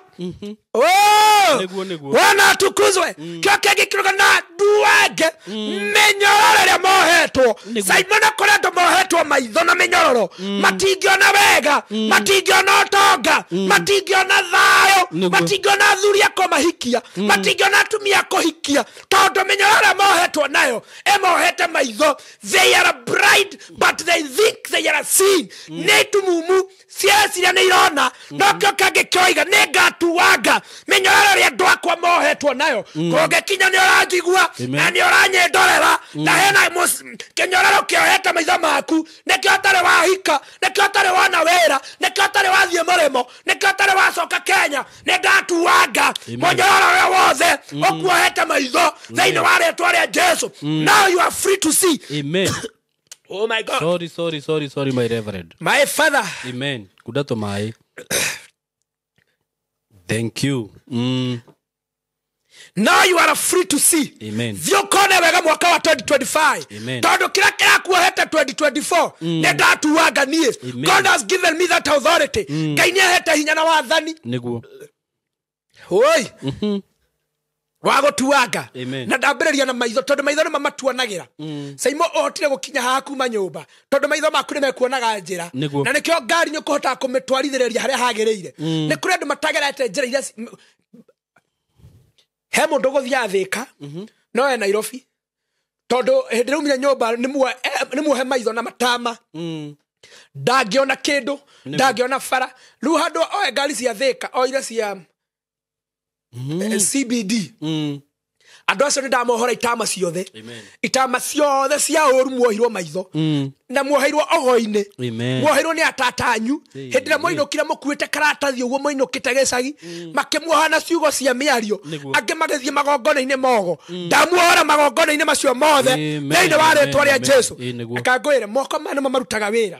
Oh! Nĩguo, nĩguo. Bwana atukuzwe. Kĩo kĩngĩ kĩruga na nduange mĩnyororo ĩrĩa mohetwo. Nĩguo. Simon, kũrĩ andũ mohetwo maitho na mĩnyororo, matingĩona wega, matingĩona ũtonga, matingĩona thayũ, Nĩguo. matingĩona athuri a kũmahikia, matingĩona atumia a kũhikia, tondũ mĩnyororo ĩrĩa mohetwo nayo ĩmohete maitho. They are blind but they think they are seeing. Nĩ itumumu cieciria nĩ irona, no kĩo kĩngĩ kĩoiga nĩ ngatuanga mĩnyororo ĩrĩa andũ akwa mohetwo nayo. Kũngĩkinya nĩ ũranjigua Amen. na nĩ ũranyĩndorera, na hena kĩnyororo kĩohete maitho maku, nĩkĩo ũtarĩ wahika, nĩkĩo ũtarĩ wona wĩra, nĩkĩo ũtarĩ wathiĩ mũrĩmo, nĩkĩo ũtarĩ wacoka Kenya. Nĩ ndatuanga Amen. mũnyororo ũrĩa wothe ũkuohete maitho thĩinĩ wa rĩtwa rĩa Jesu. Now you are free to see. Amen. Oh my God. Sorry, sorry, sorry, sorry, my reverend. My father. Amen. Kuda tũmaĩ. Thank you. Now you are free to see. Amen. Thiĩ ũkone wega mwaka wa 2025. Amen. Tondũ kĩrĩa kĩrakuohete 2024 nĩ ndatuanga niĩ. Amen. God has given me that authority. Ngai nĩ ahete hinya na wathani. Nĩguo. Oi. Wa gũtuanga. Amen. Na ndambĩrĩria na maitho, tondũ maitho nĩmo matuanagĩra. Saimo, ũhotire gũkinya haha kuma nyũmba tondũ maitho maku nĩ mekuonaga njĩra. Nĩguo. Na nĩkĩo ngari nĩ ũkũhotaga kũmĩtwarithĩrĩria harĩa hagĩrĩire. Nĩ kũrĩ andũ matagerete njĩra iria he mũndũ ũgũthiaga Thĩka no e Nairobi, tondũ hĩndĩ ĩrĩa aumire nyũmba nĩ muohe maitho na matama, ndangĩona kĩndũ, ndangĩona bara. Rĩu handũ oe ngari cia Thĩka, oire cia CBD. Andũ acio nĩ ndamohora itama ciothe. Amen. Itama ciothe cia ũru muohirwo maitho na muoheirwo ogo-inĩ. Amen. Muoheirwo nĩ atatanyu Amen. hĩndĩ ĩrĩa moinũkire mũkuĩte karatathi ũguo, moinũkĩte gĩcagi, makĩmuoha na ciugo cia mĩario. Nĩguo. Angĩ magĩthiĩ magongona-inĩ mogo. Ndamuohora magongona-inĩ macio mothe Amen. thĩinĩ wa rĩtwa rĩa Amen. Jesu. Ĩ, nĩguo. Reke ngwĩre, moko maya nĩmo marutaga wĩra,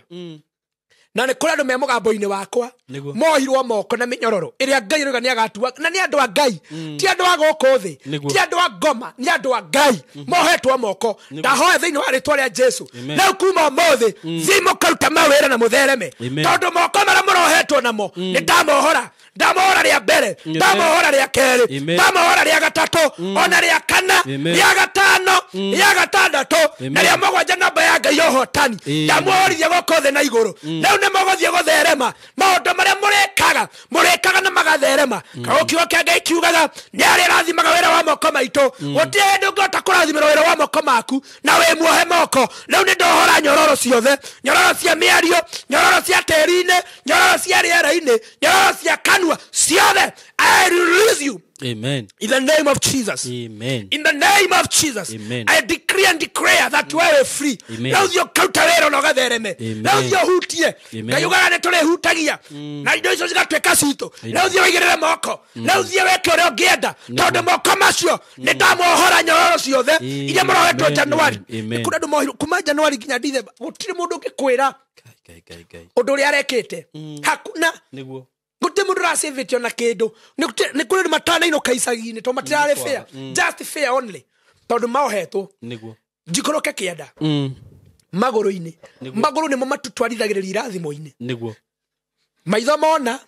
na nĩ kũrĩ andũ me mũgambo-inĩ wakwa Nĩguo. mohirwo moko na mĩnyororo ĩrĩa Ngai rauga nĩ agatua, na nĩ andũ a Ngai, ti andũ a gũkũ thĩ, Nĩguo. ti andũ a ngoma, nĩ andũ a Ngai mohetwo moko. Ndahoya thĩinĩ wa rĩtwa rĩa Jesu, Amen. rĩu kuma ũmũthĩ thiĩ mũkaruta mawĩra na mũthereme, Amen. tondũ moko marĩa mũrohetwo namo nĩ ndamohora. Ndamohora rĩa mbere, ndamohora rĩa kerĩ, Amen. ndamohora rĩa gatatũ, ona rĩa kana, Amen. rĩa gatano, rĩa gatandatũ, Amen. na rĩa mũgwanja, namba ya Ngai ya ũhotani. Amen. Ndamuhorithia gũkũ thĩ na igũrũ. Rĩu nĩ mũgũthiĩ gũtherema maũndũ marĩa mũrĩkaga, mũrĩkaga na magatherema. Kaũ kiugo kĩa Ngai kiugaga nĩ arĩ rathimaga wĩra wa moko maitũ. Gũtirĩ hĩndĩ ũngĩhota kũrathimĩrwo wĩra wa moko maku na wĩ muohe moko. Rĩu nĩ ndohora nyororo ciothe, nyororo cia mĩario, nyororo cia tĩri-inĩ, nyororo cia rĩera-inĩ, nyororo cia kanua ciothe. I release you. Amen. In the name of Jesus. Amen. In the name of Jesus. Amen. I decree and declare that you are free. Amen. Rĩu thiĩ ũkaruta wĩra na ũgathereme. Amen. Rĩu thiĩ ũhutie. Amen. Ngai ugaga nĩ tũrĩhutagia na indo icio cigatuĩka citũ. Rĩu thiĩ ũigĩrĩre moko. Rĩu thiĩ wĩke ũrĩa ũngĩenda, tondũ moko macio nĩ ndamohora nyororo ciothe iria mũrohetwo Amen. Januari. Amen. Nĩ kũrĩ andũ mohirwo kuma Januari nginya Dithemba, gũtirĩ mũndũ ũngĩkwĩra Ngai, Ngai, Ngai. ũndũ ũrĩa arekĩte. Hakuna. Nĩguo. Gũtirĩ mũndũ ũracĩvĩtio na kĩndũ. Nĩ kũrĩ andũ matanainũka icagi-inĩ tondũ matirarĩ fair, just fair only, tondũ maohetwo. Nĩguo. Njikũrũke kĩanda magũrũ-inĩ. Nĩguo. Magũrũ nĩmo matũtwarithagĩrĩria irathimo-inĩ. Nĩguo. Maitho mona,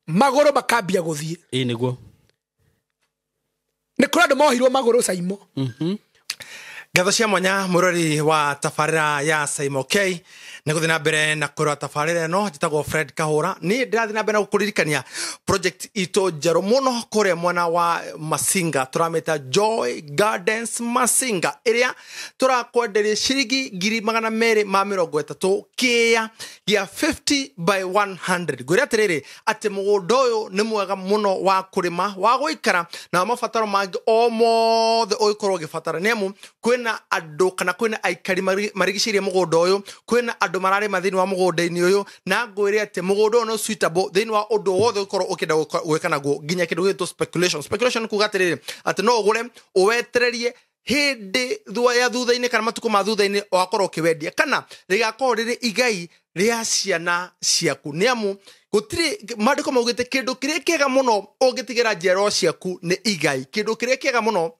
magũrũ makambia gũthiĩ. Ĩ nĩguo. Nĩ kũrĩ andũ mohirwo magũrũ, Caimo. Ngatho cia mwanya mwĩrori wa tabarĩra ya Simon K nĩ gũthiĩ na mbere na kũrora tabarĩra ĩno. Njĩtagwo Fred Kahũra. Niĩ ndĩrathiĩ na mbere na gũkũririkania project itũ njerũ mũno kũrĩa mwena wa Masinga, tũramĩta Joy Gardens Masinga, ĩrĩa tũrakwenderia ciringi 230,000 kĩa gĩa 50 by 100. Ngwĩre atĩrĩrĩ, atĩ mũgũnda ũyũ nĩ mwega mũno wa kũrĩma, wa gũikara na wa mabataro mangĩ o mothe ũngĩkorwo ũgĩbatara, nĩ amu kwĩna andũ kana kwĩna aikari marigicĩirie mũgũnda ũyũ, kwĩna andũ Andũ mararĩma thĩinĩ wa mũgũnda-inĩ ũyũ, na ngwĩre atĩ mũgũnda ũyũ nĩ suitable thĩinĩ wa ũndũ wothe ũkorwo ũkĩenda gwĩka naguo, nginya kĩndũ gĩgwĩtwo speculation. Speculation kuga atĩrĩrĩ, atĩ no ũgũre ũwetererie hĩndĩ ya thutha-inĩ kana matukũ ma thutha-inĩ wakorwo ũkĩwendia, kana rĩgakorwo rĩrĩ igai rĩa ciana ciaku. Nĩ amu gũtirĩ maandĩko maugĩte kĩndũ kĩrĩa kĩega mũno ũngĩtigĩra njiarwa ciaku nĩ igai. Kĩndũ kĩrĩa kĩega mũno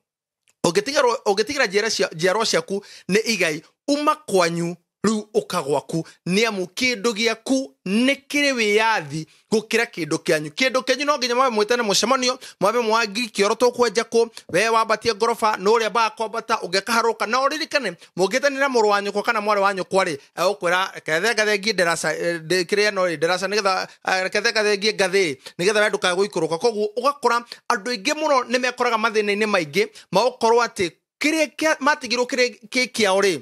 ũngĩtigĩra njiarwa ciaku nĩ igai. Uma kwanyu rĩu ũka gwaku, nĩ amu kĩndũ gĩaku nĩ kĩrĩ wĩyathi gũkĩra kĩndũ kĩanyu. Kĩndũ kĩanyu no nginya mwambe mwĩtane mũcemanio, mwambe mwangi kĩoro tũkwenja kũ, we wambatie ngoroba nũ ũrĩa mbaga kwambata ũngĩkaharũka. Na ũririkane mũngĩtanĩra mũrũ wa nyũkwa kana mwarĩ wa nyũkwa rĩ, egũkwĩra kethe ngathengie ndaraca, kĩrĩa no rĩ ndaraca, nĩgetha kethe ngathengie ngathĩ nĩgetha we ndũkae gũikũrũka. Koguo ũgakora andũ aingĩ mũno nĩ mekoraga mathĩna-inĩ maingĩ ma gũkorwo atĩ kĩrĩa matigirwo kĩrĩ kĩ kĩao rĩ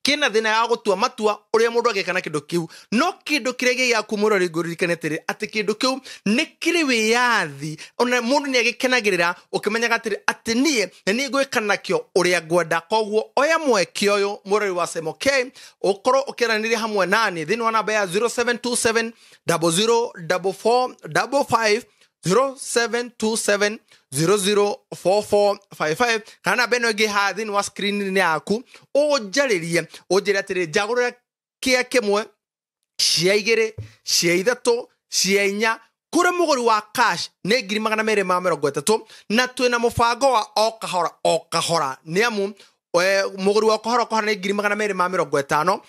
kĩna thĩna ya gũtua matua ũrĩa mũndũ angĩka na kĩndũ kĩu. No kĩndũ kĩrĩa gĩ gĩaku mũrori, ngũririkane atĩrĩ atĩ kĩndũ kĩu nĩ kĩrĩ wĩyathi, ona mũndũ nĩ agĩkenagĩrĩra ũkĩmenyaga atĩrĩ atĩ niĩ nĩ niĩ ngwĩka nakĩo ũrĩa ngwenda. Koguo oya mweke ũyũ mũrori wa Simon K, ũkorwo ũkĩaranĩria hamwe nani thĩinĩ wa namba ya 0727 0044 55, 0727 004455, kana namba ĩno ĩngĩ haha thĩinĩ wa screen-inĩ yaku, ũnjarĩrie ũnjĩre atĩrĩ njagũrĩra kĩa kĩmwe, cia igĩrĩ, cia ithatũ, cia inya. Kũrĩ mũgũri wa cash nĩ 230,000, na twĩna mũbango wa o kahora o kahora. Nĩ amu mũgũri wa kahora kahora nĩ 250,000,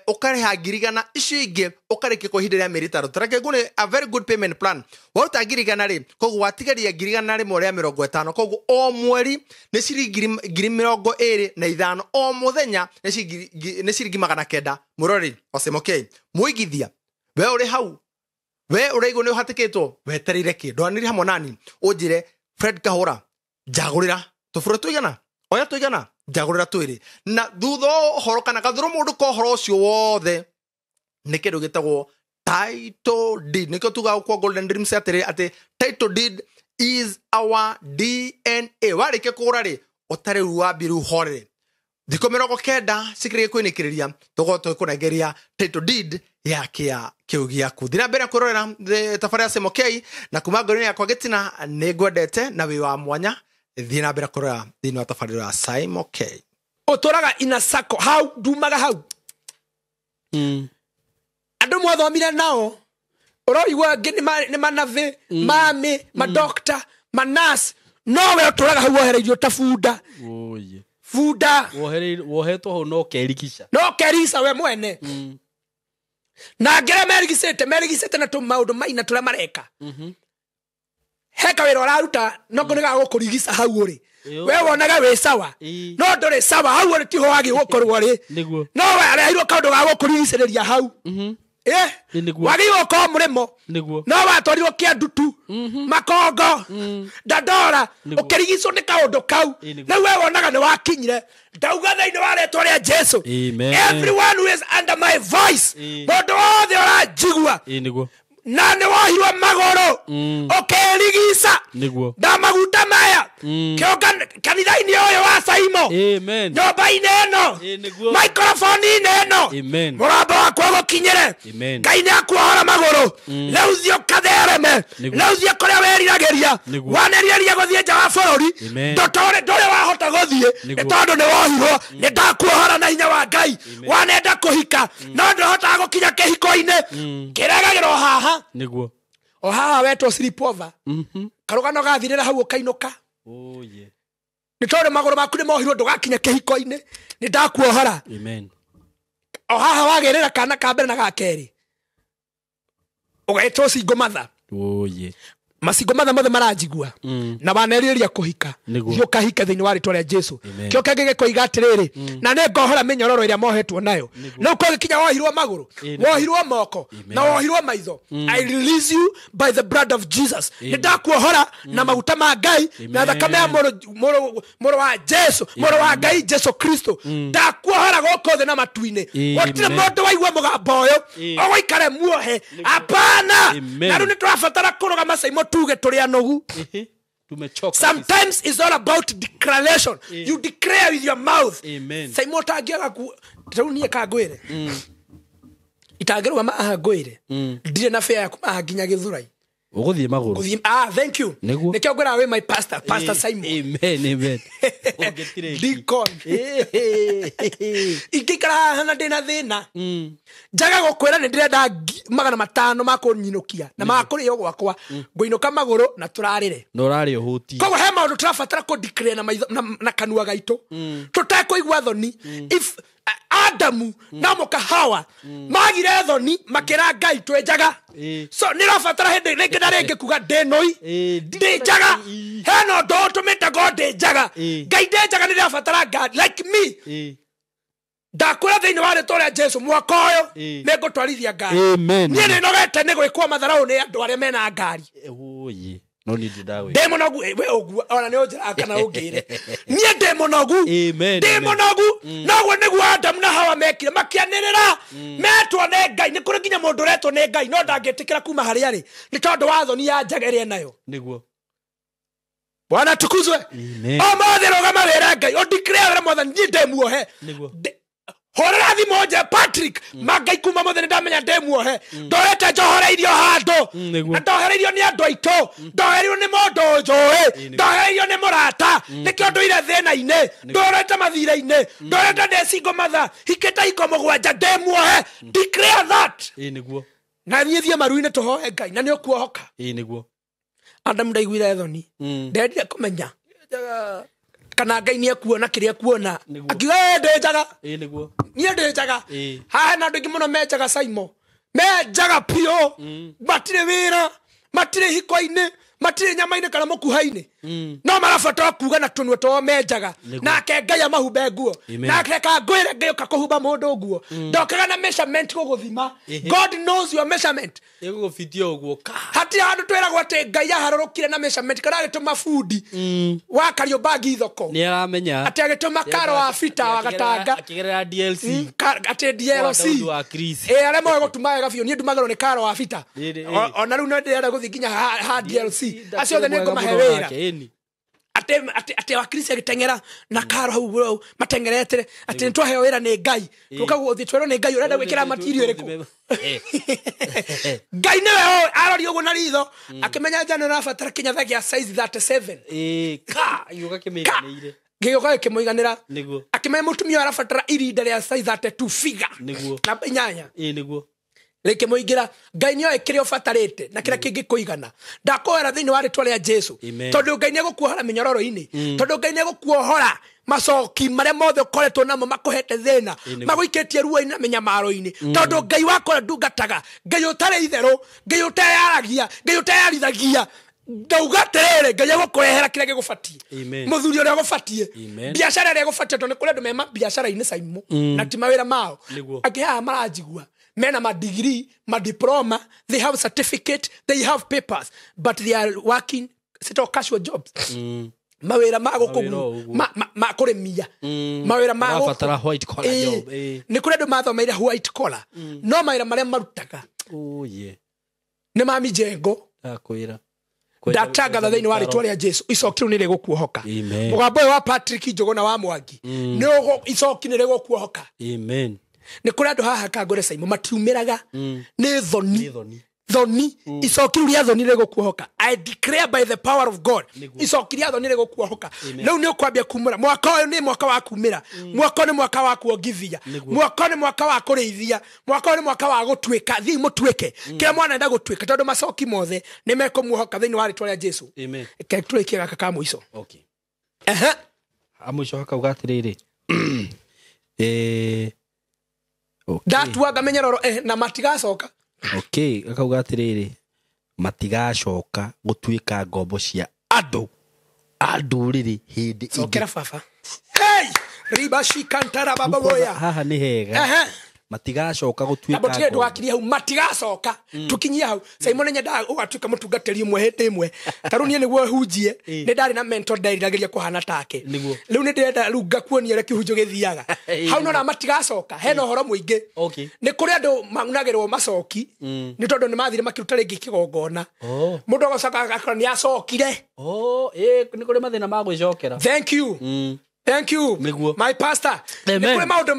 ũkarĩha 100,000, icio ingĩ ũkarĩkia kwa ihinda rĩa mĩeri 5. Tareke ngũne a very good payment plan. Waruta 100,000 rĩ, koguo watigaria 150,000. Koguo o mweri nĩ ciringi 25,000, o mũthenya nĩ ciringi 900. Mũrori wa Simon K, mũigithia we ũrĩ hau, we ũraigua nĩ ũhatĩkĩtwo, wetereire kĩ? Ndwanĩrie hamwe nani ũnjĩre Fred Kahũra njagũrĩra tũbũrũ tũigana, oya tũigana, njagũrĩra twĩrĩ. Na thutha wa ũhoro kana gathũrũ mũndũ ka ũhoro ũcio wothe nĩ kĩndũ gĩtagwo title deed. Nĩkĩo tugaga kwa Golden Dreams atĩrĩ atĩ title deed is our DNA. Warĩkia kũgũra rĩ, ũtarĩ wambie rĩu horere thikũ 90 cikĩrĩkia kwĩnĩkĩrĩria, tũkorwo tũgĩkũnengeria title deed ya kĩa kĩu gĩaku. Thiĩ na mbere kwĩrorera tabarĩra ya Simon K, na kuma ngoro-inĩ yakwa gĩtina nĩ ngwendete na wĩ wa mwanya. Thiĩ na mbere kwĩrorera thĩinĩ wa tabarĩra ya Simon K. Ũtũraga ina sako hau, ndumaga hau. Andũ mwathomire nao ũroigua angĩ nĩ manavĩ, mami, madokta, manas, no we ũtũraga hau wohereirio ta bunda. Bunda wohetwo hau no kerikisha, no kerisa we mwene. Na angĩ arĩa merigicĩte na tũmaũndũ maina tũrĩa mareka. He kawĩra ũraruta no nĩ gagũkũrigica hau ũrĩ, we wonaga wĩ sawa, no ndũrĩ sawa hau ũrĩ, tiho wagĩ gũkorwo rĩ, no we areheirwo kaũndũ ga gũkũrigicĩrĩria hau. Wagĩrĩirwo gũkorwo mũrĩmo, no watwarirwo Kĩandutu, Makongo, Dandora, ũkĩrigicwo nĩ kaũndũ kau. Rĩu we wonaga nĩ wakinyire. Ndauga thĩinĩ wa rĩtwa rĩa Jesu, everyone who is under my voice, mũndũ wothe ũranjigua na nĩ wohirwo magũrũ ũkĩrigica na maguta maya kanitha-inĩ ũyũ wa Saimo, nyũmba-inĩ ĩno, microphone-inĩ ĩno, mũgambo wakwa ũgũkinyĩre. Ngai nĩ akuohora magũrũ. Rĩu thiĩ ũkathereme, rĩu thiĩ kũrĩa wĩriragĩria, wanerirĩria gũthiĩ nja wa bũrũri, ndũrĩ wahota gũthiĩ nĩ tondũ nĩ wohirwo. Nĩ ndakuohora na hinya wa Ngai. Wanenda kũhika no ndũhotaga gũkinya kĩhiko-inĩ, kĩregagĩrwo haha o haha wetwo sleepover. Karũgano gathirĩra hau ũkainũka. Nĩ tondũ magũrũ maku nĩ mohirwo ndũgakinya kĩhiko-inĩ. Nĩ ndakuohora. O haha wagĩrĩra kana ka mbere na ga kerĩ, ũgetwo single mother. Masingo matha mothe maranjigua na wanerirĩria kũhika, thiĩ ũkahike thĩinĩ wa rĩtwa rĩa Jesu. Kĩo kĩngĩ gĩkoiga atĩrĩrĩ, na nĩ ngohora mĩnyororo ĩrĩa mohetwo nayo. Rĩu kũgĩkinya wohirwo magũrũ, wohirwo moko, na wohirwo maitho, I release you by the blood of Jesus. Nĩ ndakuohora na maguta ma Ngai na thakame ya mũrũ wa Jesu, mũrũ wa Ngai Jesu Kristo. Ndakuohora gũkũ thĩ na matu-inĩ. Gũtirĩ mũndũ waigua mũgambo ũyũ ũgũikare muohe. Hapana. Na rĩu nĩ tũrabatara kũrũgama Saimo tuge tũrĩ anogu. Sometimes it's all about declaration. You declare with your mouth. Saimo ũtangĩaga ku rĩu niĩ kangwĩre. Itangĩrũgama haha ngwĩre ndirĩ na fare ya kuma haha nginya Gĩthurai. Ũgũthiĩ magũrũ. Gũthiĩ, thank you. Nĩguo. Nĩkĩo ngwĩraga wĩ my pastor, Pastor Simon. Amen, amen. Ũngĩtirĩki. Deacon. Ingĩikara haha na ndĩna thĩna, njaga gũkwĩra nĩ ndĩrenda 500 ma kũnyinũkia na ma kũrĩo gwakwa, ngũinũka magũrũ na tũrarĩre. Na ũrarĩ ũhũtiĩ. Koguo he maũndũ tũrabatara kũ declare na maitho na kanua gaitũ tũtekũigua thoni. If Adamu na mũka Hawa magire thoni makĩra Ngai twĩ njaga. So nĩ ũrabatara hĩndĩ rĩngĩ na rĩngĩ kuga ndĩ nũi, ndĩ njaga, hena ũndũ ũtũmĩte ngorwo ndĩ njaga. Ngai ndĩ njaga, nĩ ndĩrabatara ngari like me. Ndakwĩra thĩinĩ wa rĩtwa rĩa Jesu, mwaka ũyũ nĩ ngũtwarithia ngari. Niĩ nĩ nogete nĩ gwĩkwo matharaũ nĩ andũ arĩa mena ngari. Ũyĩ. No niĩ ndĩndagwĩka. Ndĩ mũnogu, we ũguo ona nĩ ũnjĩraga kana ũngĩre niĩ ndĩ mũnogu. Amen, ndĩ amen. mũnogu. Noguo nĩguo Adamu na Hawa mekire, makĩanĩrĩra metwo nĩ Ngai. Nĩ kũrĩ nginya mũndũ ũretwo nĩ Ngai no ndangĩtĩkĩra kuma harĩa arĩ nĩ tondũ wa thoni ya njaga ĩrĩa enayo. Nĩguo. Bwana tukuzwe. Amen. Ũmũthĩ rũgama wĩre Ngai, ũndeclare wĩre Mwathani niĩ ndĩ muohe. Nĩguo. Hũrĩra thimũ nje Patrick, ma Ngai kuma mũthĩ nĩ ndamenya ndĩ muohe, ndorete njohoreirio handũ. Nĩguo. Na ndohereirio nĩ andũ aitũ, ndohereirio nĩ mũndũ njũĩ, ndohereirio nĩ mũrata, nĩkĩo ndũire thĩna-inĩ, ndũrĩte mathirĩ-inĩ, ndũrĩte ndĩ single mother, hikĩte iko 7, ndĩ muohe. Declare that. Nĩguo. Na niĩ thiĩ maru-inĩ tũhoe Ngai na nĩ ũkuohoka. Nĩguo. Adamu ndaiguire thoni, ndendire kũmenya kana Ngai nĩ ekuona kĩrĩa ekuona. Nĩguo. Akiuga, ndĩ njaga. Nĩguo. Niĩ ndĩ njaga. Haha hena andũ aingĩ mũno menjaga Simon, menjaga biũ, matirĩ wĩra, matirĩ hiko-inĩ, matirĩ nyama-inĩ kana mũkuha-inĩ, no marabatara kuga na tũnua twao menjaga. Nĩguo. Nake Ngai amahumbe nguo. Amen. Nake kangwĩre Ngai ũka kũhumba mũndũ nguo, ndokaga na measurement gũgũthima. God knows your measurement. Ĩgũgũbitia ũguo ka. Hatirĩ handũ twĩragwo atĩ Ngai aharũrũkire na measurement kana agĩtũma bundi wa Kariobangi thoko. Nĩ aramenya. Atĩ agĩtũma Karo wa Bita wa Gatanga. Akĩgerera DLC. Atĩ DLC. Wa Daudi wa Chris. Ĩ arĩa moĩ gũtuma wega biũ, niĩ ndumagĩrwo nĩ Karo wa Bita. Ĩ. Ona rĩu no ndĩrenda gũthiĩ nginya ha DLC. Acio othe nĩ Mwega ngũmahe mũno wĩra. nake, ĩni. Atĩ wa Chris agĩteng'era na Karo hau hau mateng'erete atĩ nĩ twaheo wĩra nĩ Ngai, tũka gũthiĩ twerwo nĩ Ngai ũrenda gwĩkĩra material ĩrĩkũ. Ngai nĩwe ũĩ, arori ũguo na ritho akĩmenya njana ũrabatara kĩnyatha gĩa size 37. Ka gĩũka kĩmĩiganĩire. Gĩgĩũka gĩkĩmũiganĩra. Nĩguo. Akĩmenya mũtumia ũyũ arabatara irinda rĩa size 32 figure. Nĩguo. Namba 8. Nĩguo. Rĩkĩmũingĩra. Ngai nĩoĩ kĩrĩa ũbatarĩte na kĩrĩa kĩngĩkũigana. Ndakũhoera thĩinĩ wa rĩtwa rĩa Jesu. Amen. Tondũ Ngai nĩegũkuohora mĩnyororo-inĩ, tondũ Ngai nĩegũkuohora macoki marĩa mothe ũkoretwo namo makũhete thĩna, Nĩguo. magũikĩtie ruo-inĩ na mĩnyamaro-inĩ, tondũ Ngai wakwa ũrĩa ndungataga, Ngai ũtarĩ itherũ, Ngai ũteyaragia, Ngai ũteyarithagia, ndauga atĩrĩrĩ, Ngai egũkũrehera kĩrĩa gĩgũbatiĩ. Amen. Mũthuri ũrĩa ũgũbatiĩ, Amen. biacara ĩrĩa ĩgũbatiĩ, tondũ nĩ kũrĩ andũ me mabiacara-inĩ Simon na ti mawĩra mao. Nĩguo. Angĩ haha maranjigua mena madigiri, madiploma, they have certificate, they have papers, but they are working sito casual jobs, mawĩra ma gũkũ Mawĩra o ũguo. ma kũrĩmia, mawĩra ma gũkũ. Ũrabatara white collar job. Nĩ kũrĩ andũ mathomeire white collar, no mawĩra marĩa marutaga Ũyĩ. nĩ ma mijengo. Ndakwĩra. Ndatangatha thĩinĩ wa rĩtwa rĩa Jesu, icoki rĩu nĩ rĩgũkuohoka. Amen. Mũgambo ũyũ wa Patrick Njũgũna wa Mwangi nĩ icoki nĩ rĩgũkuohoka. Amen. Nĩ kũrĩ andũ haha kangũre Simon matiumĩraga nĩ thoni. Nĩ thoni. Thoni. Icoki rĩu rĩa thoni rĩgũkuohoka. I declare by the power of God, icoki rĩa thoni rĩgũkuohoka. Rĩu nĩ ũkwambia kumũra. Mwaka ũyũ nĩ mwaka wa kumĩra, mwaka ũyũ nĩ mwaka wa kuongithia, mwaka ũyũ nĩ mwaka wa kũrĩithia, mwaka ũyũ nĩ mwaka wa gũtuĩka. Thiĩ mũtuĩke kĩrĩa mwana enda gũtuĩka, tondũ macoki mothe nĩ mekũmuohoka thĩinĩ wa rĩtwa rĩa Jesu. Amen. Reke tũrĩkie gaka ka mũico. Okay. Ehe. Amũico hakauga atĩrĩrĩ. Okay. Ndatuanga mĩnyororo, na matigacoka. Okay, akauga atĩrĩrĩ, matigacoka gũtuĩka ngombo cia andũ a ndũrĩrĩ hĩndĩ ĩngĩ. Cokera baba. Hey! Ribashikantara baba boya. Haha nĩ hega. Ehe. Matigacoka gũtuĩka Amba tige ngombo. ndũgakirie hau, matigacoka. Tukinyie hau. Simon nyendaga ũgatuĩka mũtungatĩri ũmwe hĩndĩ ĩmwe. Ta rĩu niĩ nĩguo hunjie, nĩ ndarĩ na mentor nderiragĩria kũhana take. Nĩguo. Rĩu nĩ ndĩrenda rĩu ngakuonia ũrĩa kĩhunjio gĩthiaga. Hau nona matigacoka, hena ũhoro mũingĩ. Okay. Nĩ kũrĩ andũ maunagĩrwo macoki nĩ tondũ nĩ mathire makĩruta rĩngĩ kĩgongona. Oh. Mũndũ agacoka agakora nĩ acokire. Oh, nĩ kũrĩ mathĩna ma gwĩcokera. Thank you. Thank you. Nĩguo. My pastor. Amen. Nĩ kũrĩ maũndũ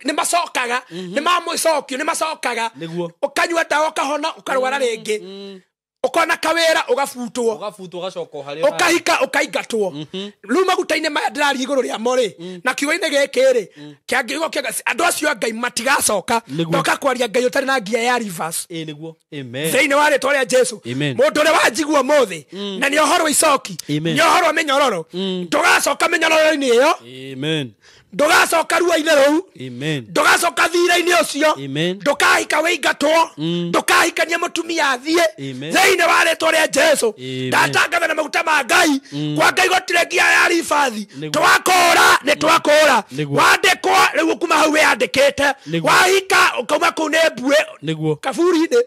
nĩ macokaga, nĩ mamũcokio, nĩ macokaga. Nĩguo. Ũkanyua ndawa ũkahona, ũkarwara rĩngĩ. Ũkona kawĩra ũgabutwo. Ũgabutwo ũgacoka o harĩa ũrarĩ. Ũkahika ũkaingatwo. Rĩu maguta-inĩ maya ndĩraria igũrũ rĩamo rĩ, na kiugo-inĩ gĩkĩ rĩ, kĩa kiugo kĩa andũ acio a Ngai matigacoka. Nĩguo. Ndoka kwaria Ngai ũtarĩ na ngia ya reverse. Ĩĩ nĩguo. Amen. Thĩinĩ wa rĩtwa rĩa Jesu. Amen. Mũndũ ũrĩa wanjigua ũmũthĩ, na nĩ ũhoro wa icoki, Amen. nĩ ũhoro wa mĩnyororo, ndũgacoka mĩnyororo-inĩ ĩyo, Amen. ndũgacoka ruo-inĩ rũu, Amen. ndũgacoka thira-inĩ ũcio, Amen. ndũkahika wĩingatwo, ndũkahikania mũtumia athiĩ. Amen. Thĩinĩ wa rĩtwa rĩa Jesu. Amen. Ndatangatha na maguta ma Ngai, kwa Ngai gũtirĩ ngia ya ribathi. Nĩguo. Twakũra nĩ twakũra. Nĩguo. Wandĩkwo rĩu kuma hau wĩyandĩkĩte. Nĩguo. Wahika ũkauma kũu nĩ mbuĩ Nĩguo. kaburi-inĩ.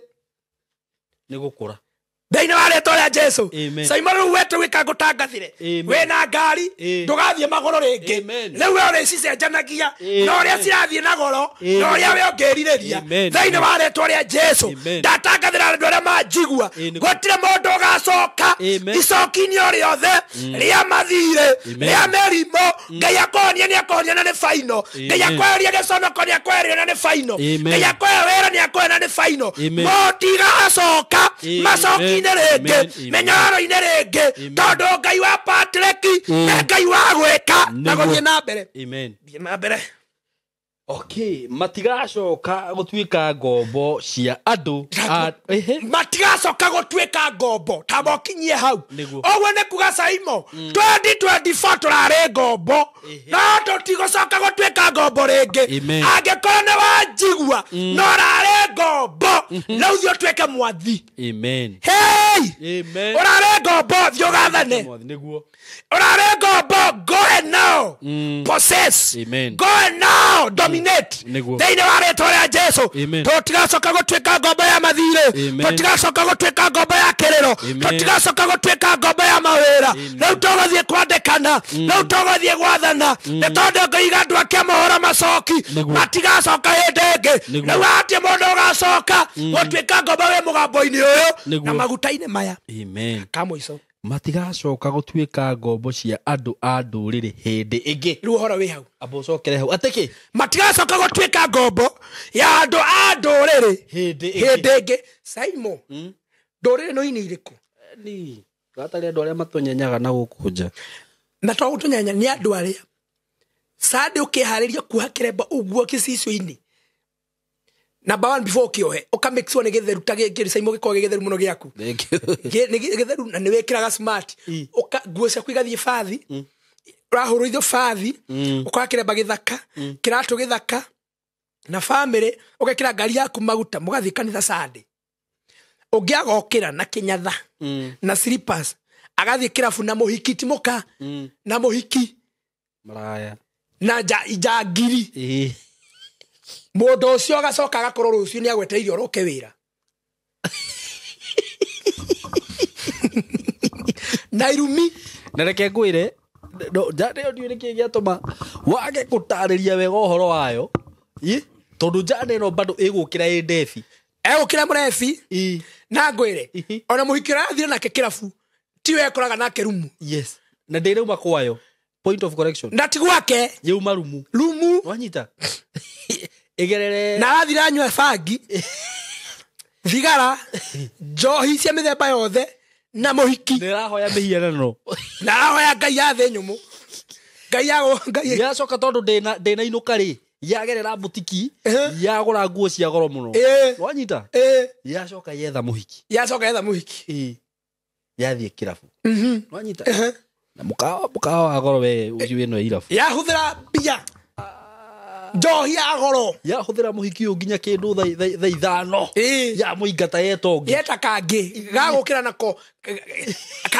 Nĩ gũkũra. Thĩinĩ wa rĩtwa rĩa Jesu. Amen. Saimo rĩu we tũgĩka ngũtangathire. Amen. Wĩna ngari, Ĩĩ. ndũgathiĩ magũrũ rĩngĩ. Amen. Rĩu we ũrĩcicenjanagia Amen. na ũrĩa cirathiĩ na goro, Amen. na ũrĩa we ũngĩrirĩria. Amen. Thĩinĩ wa rĩtwa rĩa Jesu. Amen. Ndatangathĩra andũ arĩa manjigua. Ĩĩ, nĩguo. Gũtirĩ mũndũ ũgacoka Amen. icoki-inĩ o rĩothe rĩa mathirĩ, Amen. rĩa mĩrimũ. Ngai akũhonia nĩ akũhonia na nĩ baino. Ngai Amen. akweheria gĩconoko nĩ akweheria na nĩ baino. Amen. Ngai akũhe wĩra nĩ akũhe na nĩ baino. Amen. Mũtigacoka Amen. macoki-inĩ rĩngĩ, Amen. Amen. mĩnyororo-inĩ rĩngĩ, Amen. tondũ Ngai wa Patrick nĩ Ngai wa gwĩka na Nĩguo. gũthiĩ na mbere. Amen. Thiĩ na mbere. Okay, matigacoka gũtuĩka ngombo cia andũ ehe. Matigacoka gũtuĩka ngombo ta mokinyie hau. Nĩguo. Ũguo nĩ kuga Saimo 2024 tũrarĩ ngombo, no tũtigũcoka gũtuĩka ngombo rĩngĩ. Amen. Angĩkorwo nĩ wanjigua no ũrarĩ ngombo, rĩu thiĩ ũtuĩke mwathi. Amen. Hey! Amen. Ũrarĩ ngombo, thiĩ ũgathane. Mwathi, nĩguo. Ũrarĩ ngombo, go and now possess. Amen. Go and now dominate. Nĩguo. Thĩinĩ wa rĩtwa rĩa Jesu. Amen. Tũtigacoka gũtuĩka ngombo ya mathirĩ, Amen. tũtigacoka gũtuĩka ngombo ya kĩrĩro, Amen. tũtigacoka gũtuĩka ngombo ya mawĩra. Amen. Rĩu tũgũthiĩ kwandĩkana, rĩu tũgũthiĩ gwathana, nĩ tondũ ngũiga andũ ake mohoro macoki, Nĩguo. matigacoka hĩndĩ ĩngĩ. Nĩguo. Rĩu hatirĩ mũndũ ũgacoka gũtuĩka ngombo wĩ mũgambo-inĩ ũyũ Nĩguo. na maguta-inĩ maya. Amen. Ka mũico. Matigacoka gũtuĩka ngombo cia andũ a ndũrĩrĩ hĩndĩ ĩngĩ. Rĩu ũhoro wĩ hau. Amba ũcokere hau. Atĩ kĩ? Matigacoka gũtuĩka ngombo ya andũ a ndũrĩrĩ Hĩndĩ ĩngĩ. hĩndĩ ĩngĩ. Saimo, ndũrĩrĩ no inĩ irĩkũ? Ni gatarĩ andũ arĩa matũnyenyaga na gũkũ nja. Na to gũtũnyenya nĩ andũ arĩa Sunday ũkĩharĩria kuoha kĩremba ũguo gĩcicio-inĩ. Number one, before ũkĩohe, ũka make sure nĩ gĩtheru ta gĩkĩ Saimo gĩkoragwo gĩ gĩtheru mũno gĩaku. Thank you. Nĩ gĩtheru na nĩ wĩkĩraga smart. Ũka nguo ciaku igathiĩ bathi, ũrahũrwo bathi, ũkoya kĩremba gĩthaka, kĩratũ gĩthaka, na bamĩrĩ, ũgekĩra ngari yaku maguta, mũgathiĩ kanitha Sunday. Ũngĩ agokĩra na kĩnyatha, na slippers, agathiĩ kĩrabu na mũhiki ti mũka, na mũhiki, Maraya. na njangiri. Ĩĩ. Mũndũ ũcio agacoka agakorwo rũciũ nĩ agwetereire oroke wĩra. Na irumi. Na reke ngwĩre, no, njane ĩyo ndiũĩ nĩkĩĩ gĩatũma wage gũtarĩria wega ũhoro wayo. Ĩ? Tondũ njane ĩno bado ĩgũkĩra ĩ ndebi. Egũkĩra mũrebi. Ĩ. Na ngwĩre, Ihi. ona mũhiki ũrĩa arathire nake kĩrabu, tiwe ekoraga nake rumu. Yes. Na ndĩrauma kwayo. Point of correction. Na ti gwake. Yauma rumu. Rumu. Wanyita? Ĩgerere. Na arathire anyua bangi, thigara, njohi cia mĩthemba yothe, na mũhiki. Ndĩrahoya mĩhianano. Na arahoya Ngai ya thĩ nyũmũ. Ngai ya Ngai. Yacoka tondũ ndĩnainũka rĩ, yagerera butiki, Ehe. yagũra nguo cia goro mũno. Ĩĩ. Wanyita? Ĩĩ. Yacoka yetha mũhiki. Yacoka yetha mũhiki. Ĩĩ. Yathiĩ kĩrabu. Wanyita? Na mũkawa wa goro we ũcio wĩno irabu. Yahũthĩra mbia. Njohi ya goro. Yahũthĩra mũhiki ũyũ nginya kĩndũ thaa ithano. Ĩĩ. Yamũingata yeta ũngĩ. Yeta kangĩ gagũkĩra nako.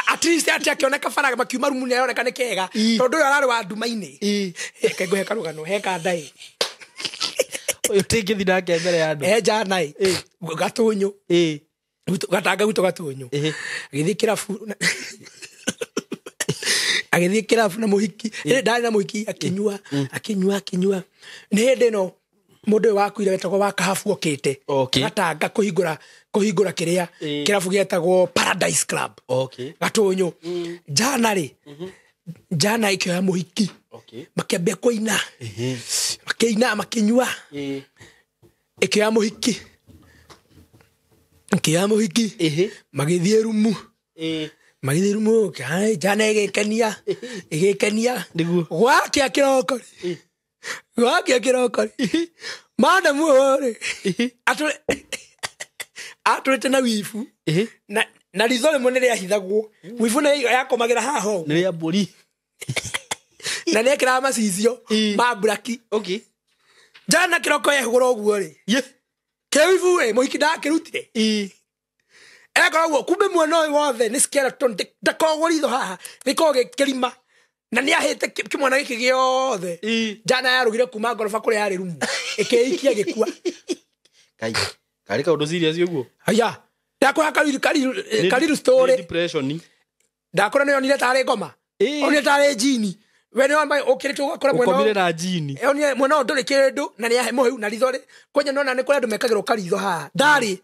At least ati akĩoneka bara makiuma rumu nĩ aroneka nĩ kega. Ĩĩ. Tondũ ũyũ ararĩ wa nduma-inĩ. Ĩĩ. Reke ngũhe karũgano, he kanda ĩ. Ũyũ tingĩthiĩ nake mbere ya andũ. He njana ĩ. Gatũnyũ. Ĩĩ. Gatanga gwitũ gatũnyũ. Ĩhĩ. Agĩthiĩ kĩrabu na- Agĩthiĩ kĩrabu na mũhiki. Ĩrĩ ndarĩ na mũhiki, akĩnyua, akĩnyua, akĩnyua. Nĩ hĩndĩ ĩno mũndũ ũyũ wakuire wetagwo wa kahabu okĩte. Okay. Gatanga kũhingũra kĩrĩa Ĩĩ. kĩrabu gĩetagwo Paradise Club. Okay. Gatũnyũ. Njana rĩ, Njana ĩkĩoya mũhiki. Makĩambia kũina. Makĩina makĩnyua. Ĩkĩoya mũhiki. Ĩkĩoya mũhiki. Magĩthiĩ rumu. Magĩthiĩ rumu, njana ĩgĩkenia. Ĩgĩkenia. Nĩguo. Gwakĩa kĩroko. Gwakĩa kĩroko. Madamu ũyũ rĩ. Atũrĩte na wibu. Na ritho rĩmwe nĩ rĩahithagwo. Wibu nĩ yakomagĩra haha ũguo. Nĩ rĩa mbũri. Na nĩekĩraga macicio ma mburaki. Njana kĩroko yehũgũra ũguo rĩ. Kĩwibu rĩ, mũhiki ndakĩrutire. Ekora ũguo, kumbe mwena ũyũ wothe nĩ skeleton, ndakoragwo ritho haha, gĩkoragwo gĩ kĩrima. Na nĩahĩte kĩmwana gĩkĩ gĩothe. Njana yarũgire kuma ngoroba kũrĩa yarĩ rumu. Ĩkĩikia gĩkua. Kai. Karĩ kaũndũ serious ũguo? Aya. Ndakũha kariru story. Depression. Ndakũra nĩyonire tarĩ ngoma. Onire tarĩ jini. We nĩ wambaye ũkĩrĩte ũgakora mwena Ũkomire na jini. Onire mwena ũyũ ndũrĩ kĩndũ na nĩ mũhĩu na ritho rĩ. Kwanja nĩwona nĩ kũrĩ andũ mekagĩrwo karitho haha. Ndarĩ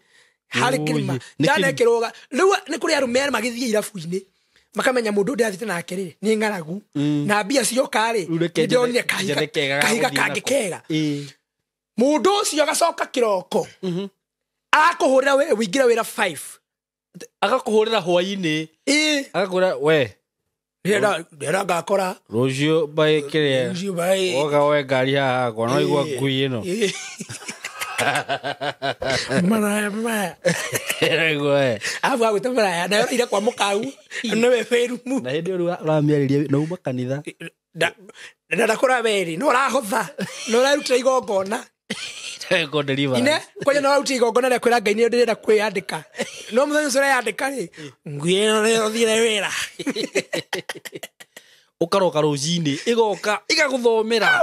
harĩ kĩrima. Njana ĩkĩrũga. Rĩu nĩ kũrĩ arũme magĩthiĩ irabu-inĩ. Makamenya mũndũ ũrĩa athiĩte nake rĩ nĩ ng'aragu. Na mbia cioka rĩ, nĩndĩronire kahiga kangĩ kega. Mũndũ ũcio agacoka kĩroko. Arakũhũrĩra we ũingĩre wĩra 5. Agakũhũrĩra hwaĩ-inĩ. Agakũhũrĩra we. Ndĩrenda ngakora. Rũciũ mbaĩ kĩrĩa. Rũciũ mbaĩ. Woka woe ngari haha hakwa, no igua ngui ĩno. Maraya, maraya. Igua we. Arabu agwĩta maraya, nayo ĩraire kwa mũkau, nĩwe wĩ rumu. Na hĩndĩ ĩyo ũramĩarĩria na uma kanitha. Na ndakũra werĩ, no ũrahotha, no ũrarutĩra igongona. Ine kwanja no ũrarutĩra igongona rĩa kwĩra Ngai nĩ ndĩrenda kwĩyandĩka. No mũthenya ũcio ũreyandĩka rĩ, ngui ĩno nĩyo ũthiire wĩra. Ũkaroka rũcinĩ, ĩgoka, ĩgagũthomera.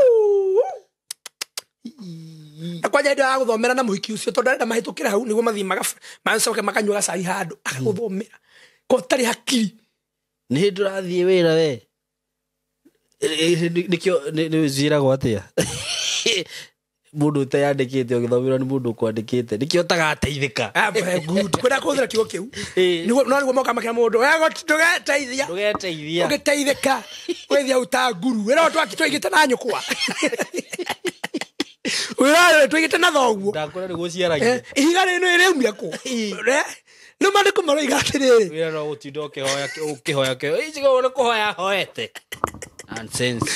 Na kwanja hĩndĩ ĩyo agũthomera na mũhiki ũcio tondũ arenda mahĩtũkĩre hau nĩguo mathiĩ macoke makanyua gacai handũ agagũthomera. Ko ũtarĩ hakiri. Nĩ hĩndĩ ũrathiĩ wĩra we. Nĩkĩo nĩ ciĩragwo atĩa? Mũndũ ũteyandĩkĩte ũgĩthomerwo nĩ mũndũ ũkwandĩkĩte nĩkĩo ũtagateithĩka. Good. Kwenda kũhũthĩra kiugo kĩu. No nĩguo moka makĩra mũndũ, we ndũgeteithia. Ndũgeteithia. Ũgĩteithĩka. Ũgĩthiĩ hau ta nguru. Wĩra ũyũ twaigĩte na nyũkwa. Wĩra ũyũ twaigĩte na thoguo. Ndakũra nĩguo ũciaragia. Ihiga rĩrĩ rĩaumire kũ? Nĩ maandĩko maroiga atĩrĩrĩ. Wĩra no gũtinda ũkĩhoya ũkĩhoya ũkĩhoya. Ici nĩ kũhoya hoete. Nonsense.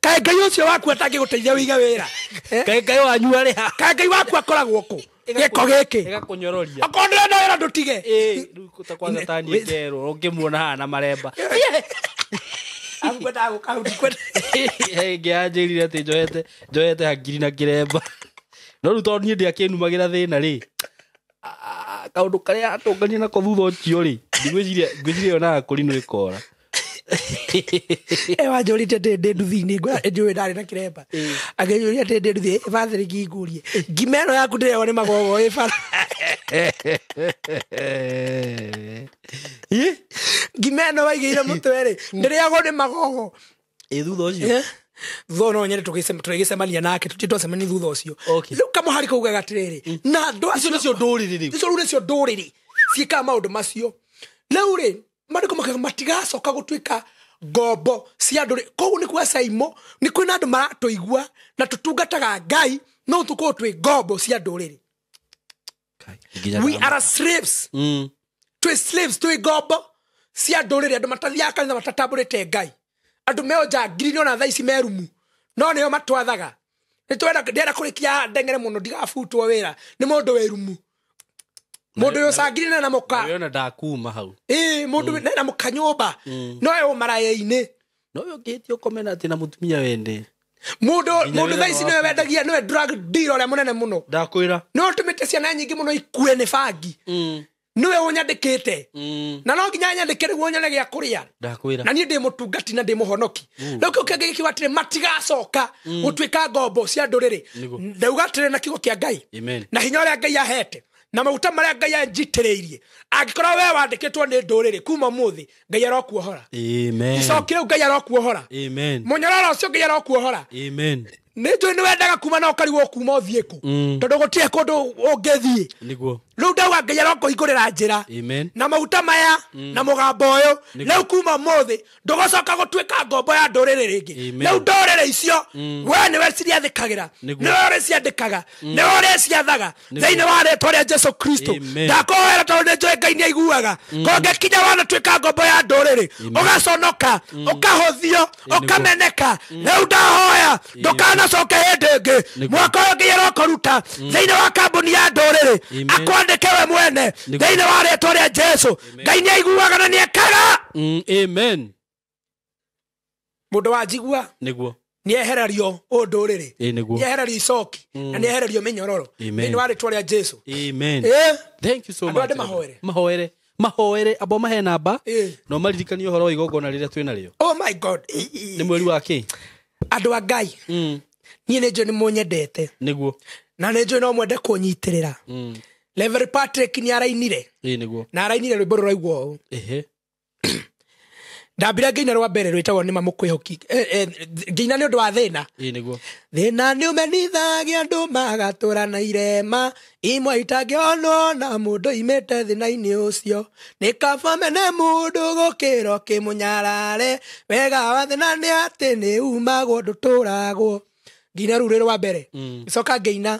Kaĩ Ngai ũcio waku atangĩgũteithia wĩige wĩra. Kaĩ Ngai wanyu arĩ ha? Kaĩ Ngai waku akoragwo kũ? Gĩko gĩkĩ. Ĩgakũnyororia. Okorwo ndũrenda wĩra ndũtige. Rĩu ta kwa Satani ĩkerwo ũngĩmuona haha na maremba. Abu kwendaga gũka hau ndikwenda. Ĩngĩ yanjĩrire atĩ njohete hakiri na kĩremba. No rĩu tondũ niĩ ndiakĩnumagĩra thĩna rĩ. Kaũndũ karĩa atũngania nako thutha ũcio rĩ, ndigwĩciria ngwĩciria yonaga kũrinũ ĩkora. Wanjũrĩte ndĩ nduthi-inĩ, njũĩ ndarĩ na kĩremba. Akĩnjũria atĩ ndĩ nduthi, Patrick ngũrie. Ngima ĩno yaku ndĩrĩagwo nĩ magogo ĩ bara. Ngima ĩno waigĩire mũtwe rĩ, ndĩrĩagwo nĩ magogo. Ĩ thutha ũcio? Thutha no nyende tũgĩcemania nake, tũtirĩ twacemania thutha ũcio. Rĩu kamũhari kau gaugaga atĩrĩrĩ, na andũ acio icio nĩcio ndũrĩrĩ rĩu. Icio rĩu nĩcio ndũrĩrĩ ciĩkaga maũndũ macio. Rĩu rĩ, maandĩko makauga matigacoka gũtuĩka ngombo cia ndũrĩrĩ. Koguo nĩ kuga Saimo, nĩ kwĩna andũ maratũigua na tũtungataga Ngai, no tũkorwo twĩ ngombo cia ndũrĩrĩ. We are slaves. Twĩ slaves, twĩ ngombo cia ndũrĩrĩ, andũ matathiaga kanitha matatambũrĩte Ngai. Andũ meo njangiri nĩ ona thaa ici me rumu, no nĩo matwathaga. Ndĩrenda kũrĩkia ndeng'ere mũno ndigabutwo wĩra nĩ mũndũ wĩ rumu. Mũndũ wĩ ũcangiri na mũka. Wĩona ndakuma hau. Mũndũ na mũka nyũmba. No e ũmaraya-inĩ. No we ũngĩhĩtia ũkome na atĩ na mũtumia wende. Mũndũ thaa ici nĩwe wendagia, nĩwe drug dealer ũrĩa mũnene mũno. Ndakwĩra. Nĩwe ũtũmĩte ciana nyingĩ mũno ikue nĩ bangi. Nĩwe ũnyandĩkĩte. Na no nginya nyandĩke nĩguo nyone gĩa kũrĩa. Ndakwĩra. Na niĩ ndĩ mũtungati na ndĩ mũhonoki. Rĩu kĩu kĩngĩ gĩkiuga atĩrĩ, matigacoka gũtuĩka ngombo cia ndũrĩrĩ. Ndauga atĩrĩ na kiugo kĩa Ngai. Na hinya ũrĩa Ngai ahete. Na maguta marĩa Ngai anjitĩrĩirie. Angĩkorwo we wandĩkĩtwo nĩ ndũrĩrĩ kuma ũmũthĩ, Ngai arokuohora. Amen. Icoki rĩu Ngai arokuohora. Amen. Mũnyororo ũcio Ngai arokuohora. Amen. Nä njå nä wendaga kuma na å karigwo kuma å thiä kå tondå gå tirä kå ndå å ngä thiä. Niguo. Rä u ndauga Ngai arokå hingå rä ra njä ra. Amen. Na maguta maya na mũgambo ũyũ, rĩu kuma ũmũthĩ ndũgũcoka gũtuĩka ngombo ya ndũrĩrĩ rĩngĩ. Amen. Rĩu ndũrĩrĩ icio we nĩwe ciriathĩkagĩra, Nĩguo. nĩwe ũrĩciandĩkaga, nĩwe ũrĩciathaga thĩinĩ wa rĩtwa rĩa Jesu Kristo. Amen. Ndakũhoera tondũ nĩ njũĩ Ngai nĩ aiguaga. Kũngĩkinya wanatuĩka ngombo ya ndũrĩrĩ, ũgaconoka, ũkahũthio, ũkameneka, rĩu ndahoya ndũkanacoke hĩndĩ ĩngĩ. Nĩguo. Mwaka ũyũ Ngai arokũruta thĩinĩ wa kambuni ya ndũrĩrĩ, Amen. akwandĩke we mwene Nĩguo. thĩinĩ wa rĩtwa rĩa Jesu. Ngai nĩ aiguaga na nĩ ekaga. Amen. Mũndũ wanjigua Niguo. nĩ ehererio ũndũrĩrĩ, Ĩ, nĩguo. nĩ ehererio icoki, na nĩ ehererio mĩnyororo Amen. thĩinĩ wa rĩtwa rĩa Jesu. Amen. Ĩ, Thank you so Andũ much. andĩ mahoere. Mahoere. Mahoere abo mahe namba. Ĩ. No maririkanie ũhoro wa igongona rĩrĩa twĩ narĩo. Oh my God. Ĩ, ĩ, Nĩ mweri wa kĩ? Andũ a Ngai, niĩ nĩ njũĩ nĩ mũnyendete, Niguo. na nĩ njũĩ no mwende kũnyitĩrĩra. Reverend Patrick nĩ arainire, Ĩ, niguo. na arainire rwĩmbo rũraigua ũũ. Ehe. Ndambire ngĩina rwa mbere rwĩtagwo nĩ mamũkwĩhoki, ngĩina nĩ ũndũ wa thĩna. Ĩ, niguo. Thĩna nĩ ũmenithagia andũ magatũra na irema imwe itangĩonwo na mũndũ imĩte thĩna-inĩ ũcio, nĩ kaba mene mũndũ gũkĩra ũkĩmũnyarare, wega wa thĩna nĩ atĩ nĩ umagwo ndũtũragwo. Ngĩina rũu rwĩ rwa mbere, gĩcoka ngĩina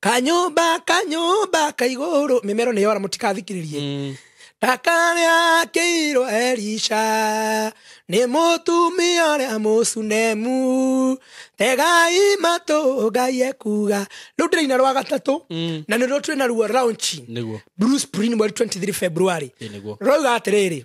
kanyũmba kanyũmba kaigũrũ, mĩmero nĩ yora mũtikathikĩrĩrie, takarĩa akĩirwo Elisha nĩ mũtumia ũrĩa mũcunemu, tegai matũ Ngai ekuga. Rĩu ndĩraina rwa gatatũ, na nĩruo twĩ naruo launching Niguo. Blue Spring mweri 23 February. Ĩ, niguo. Rauga atĩrĩrĩ,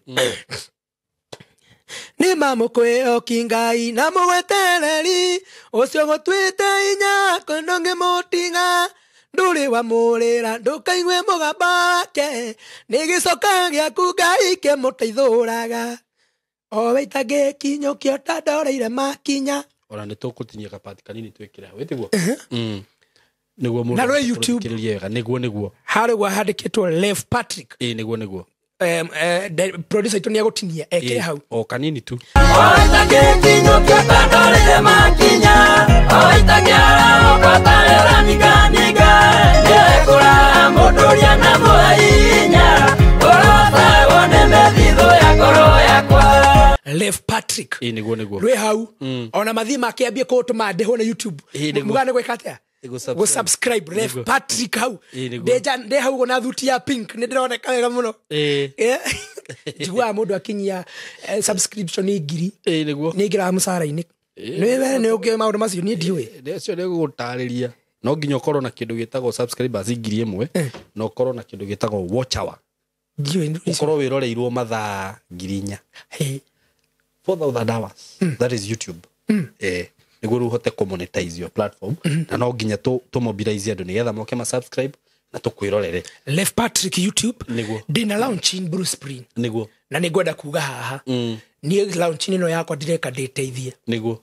nĩ mamũkwĩhoki Ngai na mũgwetereri ũcio gũtuĩte inya kwendo ngĩmũtiga, ndũrĩ wamũrĩra ndũkaigue mũgamba wake, nĩ gĩcoka gĩaku Ngai kĩmũteithũraga, owe itangĩkinyũkio ta ndoreire makinya. Ona nĩ tũkũtinia gapati kanini twĩkĩre hau. Ĩtiguo? Niguo mũndũ Na rwĩ YouTube. ũthikĩrĩrie wega. Niguo, niguo. Harĩ handĩkĩtwo Lev Patrick. Ĩ, niguo, niguo. Producer itũ nĩ egũtinia ekĩre hau. O kanini tu. Lev Patrick. Ĩ, niguo, niguo. Rwĩ hau ona mathiĩ makĩambie kũtũma ndĩhwo nĩ YouTube. Ĩ, nĩguo. Muga nĩ gwĩka atĩa? Gũ-subscribe. Gũ-subscribe Lev Nĩguo. Patrick hau. Ĩ, nĩguo. Ndĩ hau ũguo na thuti ya pink nĩ ndĩroneka wega mũno. Ĩ. Njiguaga mũndũ akinyia subscription ngiri Ĩ, niguo. nĩ ingĩraga mũcara-inĩ. Nĩ we nĩ ũngĩ maũndũ macio niĩ ndiũĩ. Ũcio nĩ gũgũtarĩria. No nginya ũkorwo na kĩndũ gĩtagwo subscribers 1,000, na ũkorwo na kĩndũ gĩtagwo watch hour. Ndiũĩ. Ũkorwo wĩroreirwo mathaa 4,000. Hĩ. 4,000 hours. That is YouTube. Nĩguo rĩu ũhote kũ-monetize your platform, na no nginya tũ-mobilize andũ nĩgetha moke ma-subscribe na tũkwĩrorere. Lev Patrick YouTube. Nĩguo. Ndĩna launch in Blue Spring, Nĩguo. na nĩ ngwenda kuga haha niĩ launch ĩno yakwa ndireka ndĩteithie. Nĩguo.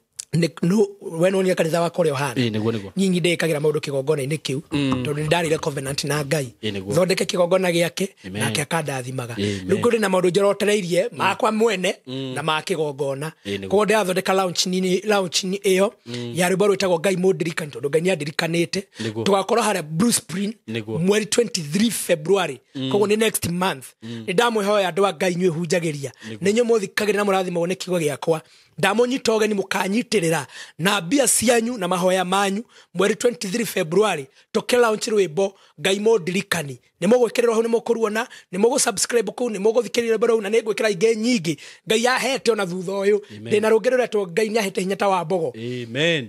We nĩwonire kanitha wakwa ũrĩa ũhana. Ĩ, nĩguo, nĩguo. Nyinyi ndĩkagĩra maũndũ kĩgongona-inĩ kĩu tondũ nĩ ndarĩire covenant na Ngai, Ĩ, nĩguo. thondeke kĩgongona gĩake, Amen. nake akandathimaga. Amen. Rĩu kũrĩ na maũndũ njorotereirie makwa mwene na ma kĩgongona. Ĩ, nĩguo. Koguo ndĩrathondeka launch ĩyo ya rwĩmbo rwĩtagwo Ngai mũndirikani, tondũ Ngai nĩ andirikanĩte. Nĩguo. Tũgakorwo harĩa Blue Spring Nĩguo. mweri 23 February, koguo nĩ next month. Nĩ ndamwĩhoya andũ a Ngai inyuĩ hunjagĩria, nĩ inyuĩ mũthikagĩrĩria na mũrathimagwo nĩ kiugo gĩakwa, ndamũnyita ũgeni mũkanyitĩrĩra na mbia cianyu na mahoya manyu mweri 23 February tũkĩ launch rwĩmbo Ngai mũndirikani. Nĩ mũgwĩkĩrĩrwo hau, nĩ mũkũruona, nĩ mũgũ-subscribe kũu, nĩ mũgũthikĩrĩria rwĩmbo rũu, na nĩ ngwĩkĩra ingĩ nyingĩ Ngai ahete ona thutha ũyũ. Ndĩna rũngĩ rũretwo Ngai nĩ ahete hinya ta wa mbogo. Amen.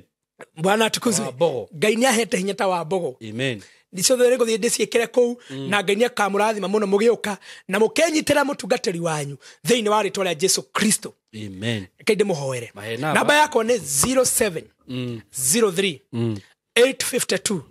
Bwana atukuzwe. Wa mbogo. Ngai nĩ ahete hinya ta wa mbogo. Amen. Ciothe nĩ ngũthiĩ ndĩciĩkĩre kũu, na Ngai nĩ akamũrathima mũno mũgĩũka na mũkenyitĩra mũtungatĩri wanyu thĩinĩ wa rĩtwa rĩa Jesu Kristo. Amen. Reke ndĩmũhoere. Mahe namba. Namba yakwa nĩ 07 03 852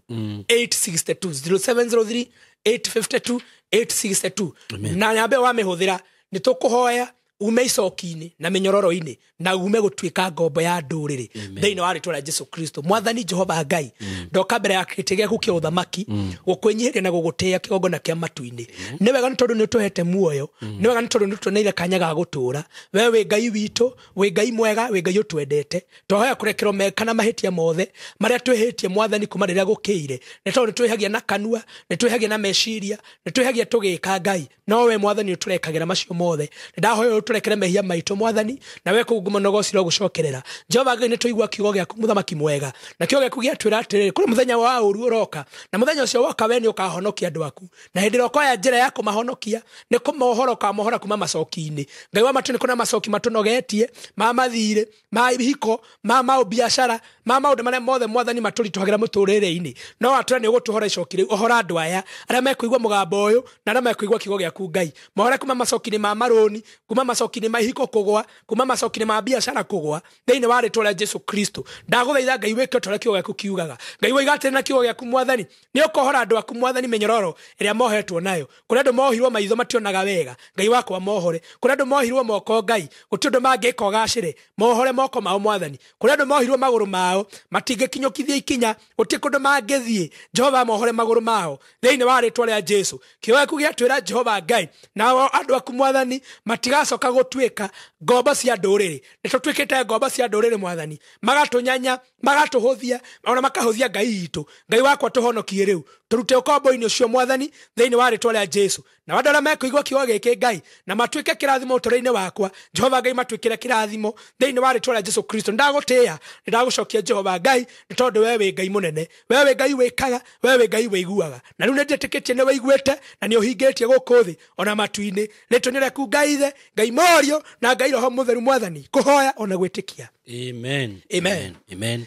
862, 0703 852 862, na nyambe wamĩhũthĩra nĩ tũkũhoya Ume icoki-inĩ na mĩnyororo-inĩ na ume gũtuĩka ngombo ya ndũrĩrĩ thĩinĩ wa rĩtwa rĩa Jesu Kristo. Mwathani Jehova Ngai, ndoka mbere ya gĩtĩ gĩaku kĩa ũthamaki gũkwĩnyihĩria na gũgũtĩĩa kĩgongona kĩa matu-inĩ. Nĩ wega nĩ tondũ nĩ ũtũhete muoyo, nĩ wega nĩ tondũ nĩ ũtuoneire kanya ga gũtũũra. We wĩ Ngai witũ, wĩ Ngai mwega, wĩ Ngai ũtwendete. Twahoya kũrekerwo meka na mahĩtia mothe marĩa twĩhĩtie Mwathani kuma rĩrĩa gũkĩire, nĩ tondũ nĩ twĩhagia na kanua, nĩ twĩhagia na meciria, nĩ twĩhagia tũgĩka Ngai, no we Mwathani ũtũrekagĩra macio mothe. Nĩ ndahoya ũtũrekere mehia maitũ Mwathani, na we kũu ngumo na ũgoci ũgũcokerera. Jehova Ngai, nĩ tũigua kiugo gĩaku mũthamaki mwega, na kiugo gĩaku gĩatwĩra atĩrĩrĩ, kũrĩ mũthenya wa ũru ũroka, na mũthenya ũcio woka we nĩ ũkahonokia andũ aku, na hĩndĩ ĩrĩa ũkoya njĩra ya kũmahonokia nĩ kũmohora ũkamohora kuma macoki-inĩ. Ngai wa matu, nĩ kũna macoki matũnogetie, ma mathirĩ, ma ihiko, ma maũbiacara, ma maũndũ marĩa mothe Mwathani matũritũhagĩra mũtũrĩre-inĩ, no atwĩra nĩ ũgũtũhora icoki rĩu. Ũhora andũ aya arĩa mekũigua mũgambo ũyũ na arĩa mekũigua kiugo gĩaku Ngai, mohore kuma macoki-inĩ ma marũni, kuma macoki-inĩ ma ihiko kũgwa, kuma macoki-inĩ ma biacara kũgwa, thĩinĩ wa rĩtwa rĩa Jesu Kristo. Ndagũthaitha Ngai wĩke ũrĩa kiugo gĩaku kiugaga. Ngai woiga atĩrĩ na kiugo gĩaku Mwathani, nĩ ũkohora andũ aku Mwathani mĩnyororo ĩrĩa mohetwo nayo. Kũrĩ andũ mohirwo maitho mationaga wega, Ngai wakwa mohore. Kũrĩ andũ mohirwo moko Ngai, gũtirĩ ũndũ mangĩka ũgacĩre, mohore moko mao Mwathani. Kũrĩ andũ mohirwo magũrũ mao matingĩkinyũkithia ikinya, gũtirĩ kũndũ mangĩthiĩ, Jehova mohore magũrũ mao thĩinĩ wa rĩtwa rĩa Jesu. Kiugo gĩaku gĩatwĩra Jehova Ngai, nao andũ aku Mwathani matigacoka gũtuĩka ngombo cia ndũrĩrĩ. Nĩ tũtuĩkĩte ngombo cia ndũrĩrĩ Mwathani, magatũnyanya, magatũhũthia, ona makahũthia Ngai itũ. Ngai wakwa tũhonokie rĩu, tũrute ũkombo-inĩ ũcio Mwathani thĩinĩ wa rĩtwa rĩa Jesu. Na andũ arĩa mekũigua kiugo gĩkĩ Ngai na matuĩke kĩrathimo ũtũũro-inĩ wakwa, Jehova Ngai matuĩkĩre kĩrathimo thĩinĩ wa rĩtwa rĩa Jesu Kristo. Ndagũtĩĩa, nĩndagũcokia Jehova Ngai, nĩ tondũ we wĩ Ngai mũnene, we wĩ Ngai wĩkaga, we wĩ Ngai wĩiguaga. Na rĩu nĩnjĩtĩkĩtie nĩ wĩiguĩte na nĩ ũhingĩtie gũkũ thĩ ona matu-inĩ. Rĩtwa nĩ rĩaku Ngai Ithe, Ngai Mũriũ na Ngai Roho Mũtheru Mwathani, kũhoya ona gwĩtĩkia. Amen. Amen. Amen.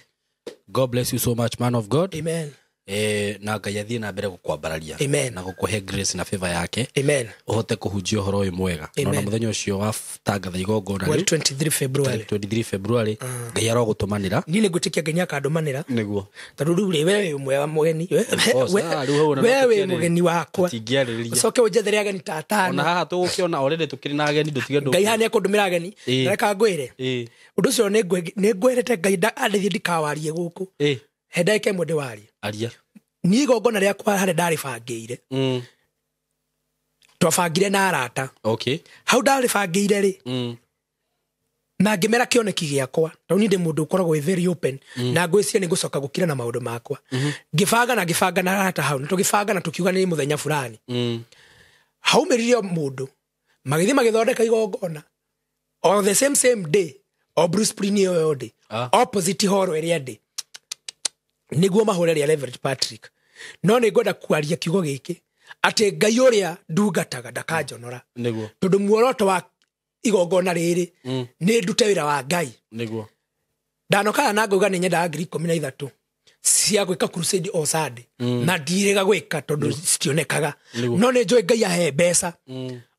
God bless you so much, man of God. Amen. Na Ngai athiĩ na mbere gũkwambararia Amen. na gũkũhe grace na favor yake, Amen. ũhote kũhunjia ũhoro ũyũ mwega. Amen. Na mũthenya ũcio wa tangatha igongona Mweri rĩu, 23 February. 23 February, Ngai arogũtũmanĩra. Niĩ nĩngwĩtĩkia Ngai nĩakandũmanĩra, Nĩguo. tondũ rĩu rĩ, we wĩ ũmwe wa mũgeni, course, rĩu hau ona we no wĩ tũkĩarĩrĩria. mũgeni wakwa, Tũtingĩarĩrĩria. ũcoke ũnjethere ageni ta atano. Ona haha tũgũkĩona already tũkĩrĩ na ageni, ndũtige ndũ. Ngai haha nĩekũndũmĩra ageni. Ĩĩ. Na reka ngwĩre Ĩĩ. ũndũ ũcio, nĩngwĩrĩte Ngai andeithie ndikawarie gũkũ. Ĩĩ. He ndagĩka ĩmwe ndĩwarie. Aria. Niĩ igongona rĩakwa harĩa ndarĩbangĩire, twabangire na arata. Okay. Hau ndarĩbangĩire rĩ, na ngĩmera kĩoneki gĩakwa, tondũ niĩ ndĩ mũndũ ũkoragwo wĩ very open, na ngwĩciria nĩ ngũcoka gũkira na maũndũ makwa. Ngĩbanga na ngĩbanga na arata hau, na tũgĩbanga na tũkiuga nĩ mũthenya fulani. Haumĩrire mũndũ, magĩthiĩ magĩthondeka igongona on the same day, o Bruce Spring ĩyo yo ndĩ, opposite hall ĩrĩa ndĩ, nĩguo mahũre rĩa Reverend Patrick. No nĩ ngwenda kwaria kiugo gĩkĩ atĩ Ngai ũrĩa ndungataga ndakanjonora, Nĩguo. tondũ muoroto wa igongona rĩrĩ nĩ ndute wĩra wa Ngai. Nĩguo. Ndanokaga na ngauga nĩ nyendaga 13,000 cia gwĩka crusade o Sunday, na ndirĩga gwĩka tondũ citionekaga. Nĩguo. No nĩ njũĩ Ngai ahe mbeca,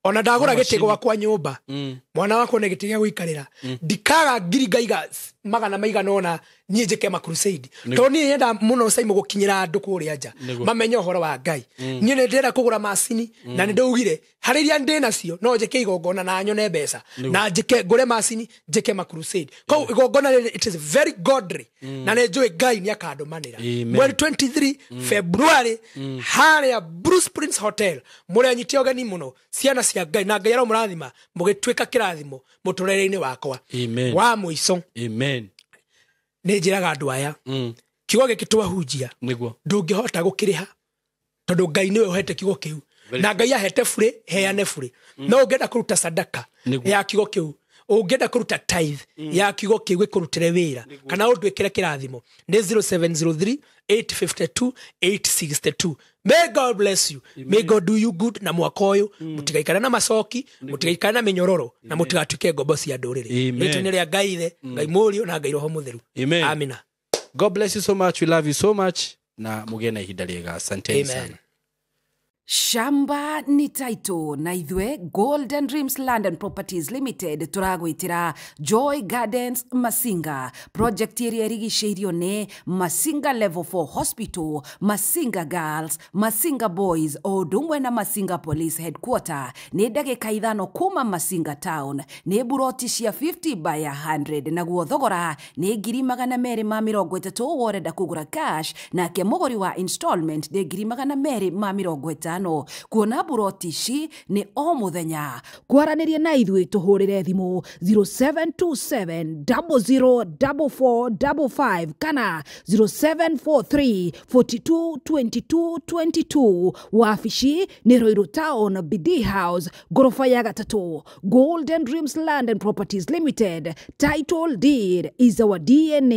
ona ndagũra gĩtĩ gwakwa nyũmba, mwana wakwa nĩ gĩtĩ gĩa gũikarĩra, ndikaga ngiri ngaiga magana maigana ũna niĩ njĩke ma crusade, tondũ niĩ nyenda mũno Simon gũkinyĩra andũ kũrĩa nja Nĩguo. mamenye ũhoro wa Ngai. Niĩ nĩ ndĩrenda kũgũra macini, na nĩ ndaugire harĩ iria ndĩ nacio no njĩke igongona na nyone mbeca na njĩke ngũre macini njĩke ma crusade. Koguo igongona rĩrĩ, it is very godly, na nĩ njũĩ Ngai nĩ akandũmanĩra. Amen. Mweri 23 February harĩa Bruce Prince Hotel, mũrĩanyite ũgeni mũno ciana cia Ngai, na Ngai aromũrathima mũgĩtuĩka kĩrathimo mũtũrĩre-inĩ wakwa. Amen. Wa mũico, Amen. nĩ njĩraga andũ aya, kiugo gĩkĩ twahunjia, Nĩguo. ndũngĩhota gũkĩrĩha, tondũ Ngai nĩwe ũhete kiugo kĩu, na Ngai ahete burĩ, heane burĩ. No ũngĩenda kũruta sadaka Nĩguo. ya kiugo kĩu, ũngĩenda kũruta tithe ya kiugo kĩu gĩkũrutĩre wĩra kana ũndwĩkĩre kĩrathimo, nĩ 0703 852 862. May God bless you. May God do you good. Na mwaka ũyũ mũtigaikare na macoki, mũtigaikare na mĩnyororo, na mũtigatuĩke ngombo cia ndũrĩrĩ. Amen. Rĩtwa nĩ rĩa Ngai Ithe, Ngai Mũriũ na Ngai Roho Mũtheru. Amen. Amina. God bless you so much. We love you so much. Na mũgĩe na ihinda rĩega. Asanteni Amen. sana. Shamba ni title na ithwe Golden Dreams Land and Properties Limited turagwitira Joy Gardens Masinga project ĩrĩa ĩrigicĩirio nĩ Masinga Level 4 Hospital, Masinga Girls, Masinga Boys o ũndũ ũmwe na Masinga Police Headquarter. Nĩ ndagĩka 5 kuma Masinga Town. Nĩ buroti cia 50 by 100, naguo thogora nĩ 230,000 worenda kũgũra cash, nake mũgũri wa installment nĩ 250,000. Kuona buroti ici nĩ o mũthenya. Kwaranĩria na ithuĩ tũhũrĩre thimũ 0727 004455 kana 0743 42 22 22. Wabici nĩ Ruiru Town, BD House, ngoroba ya 3. Golden Dreams Land and Properties Limited. Title deed is our DNA.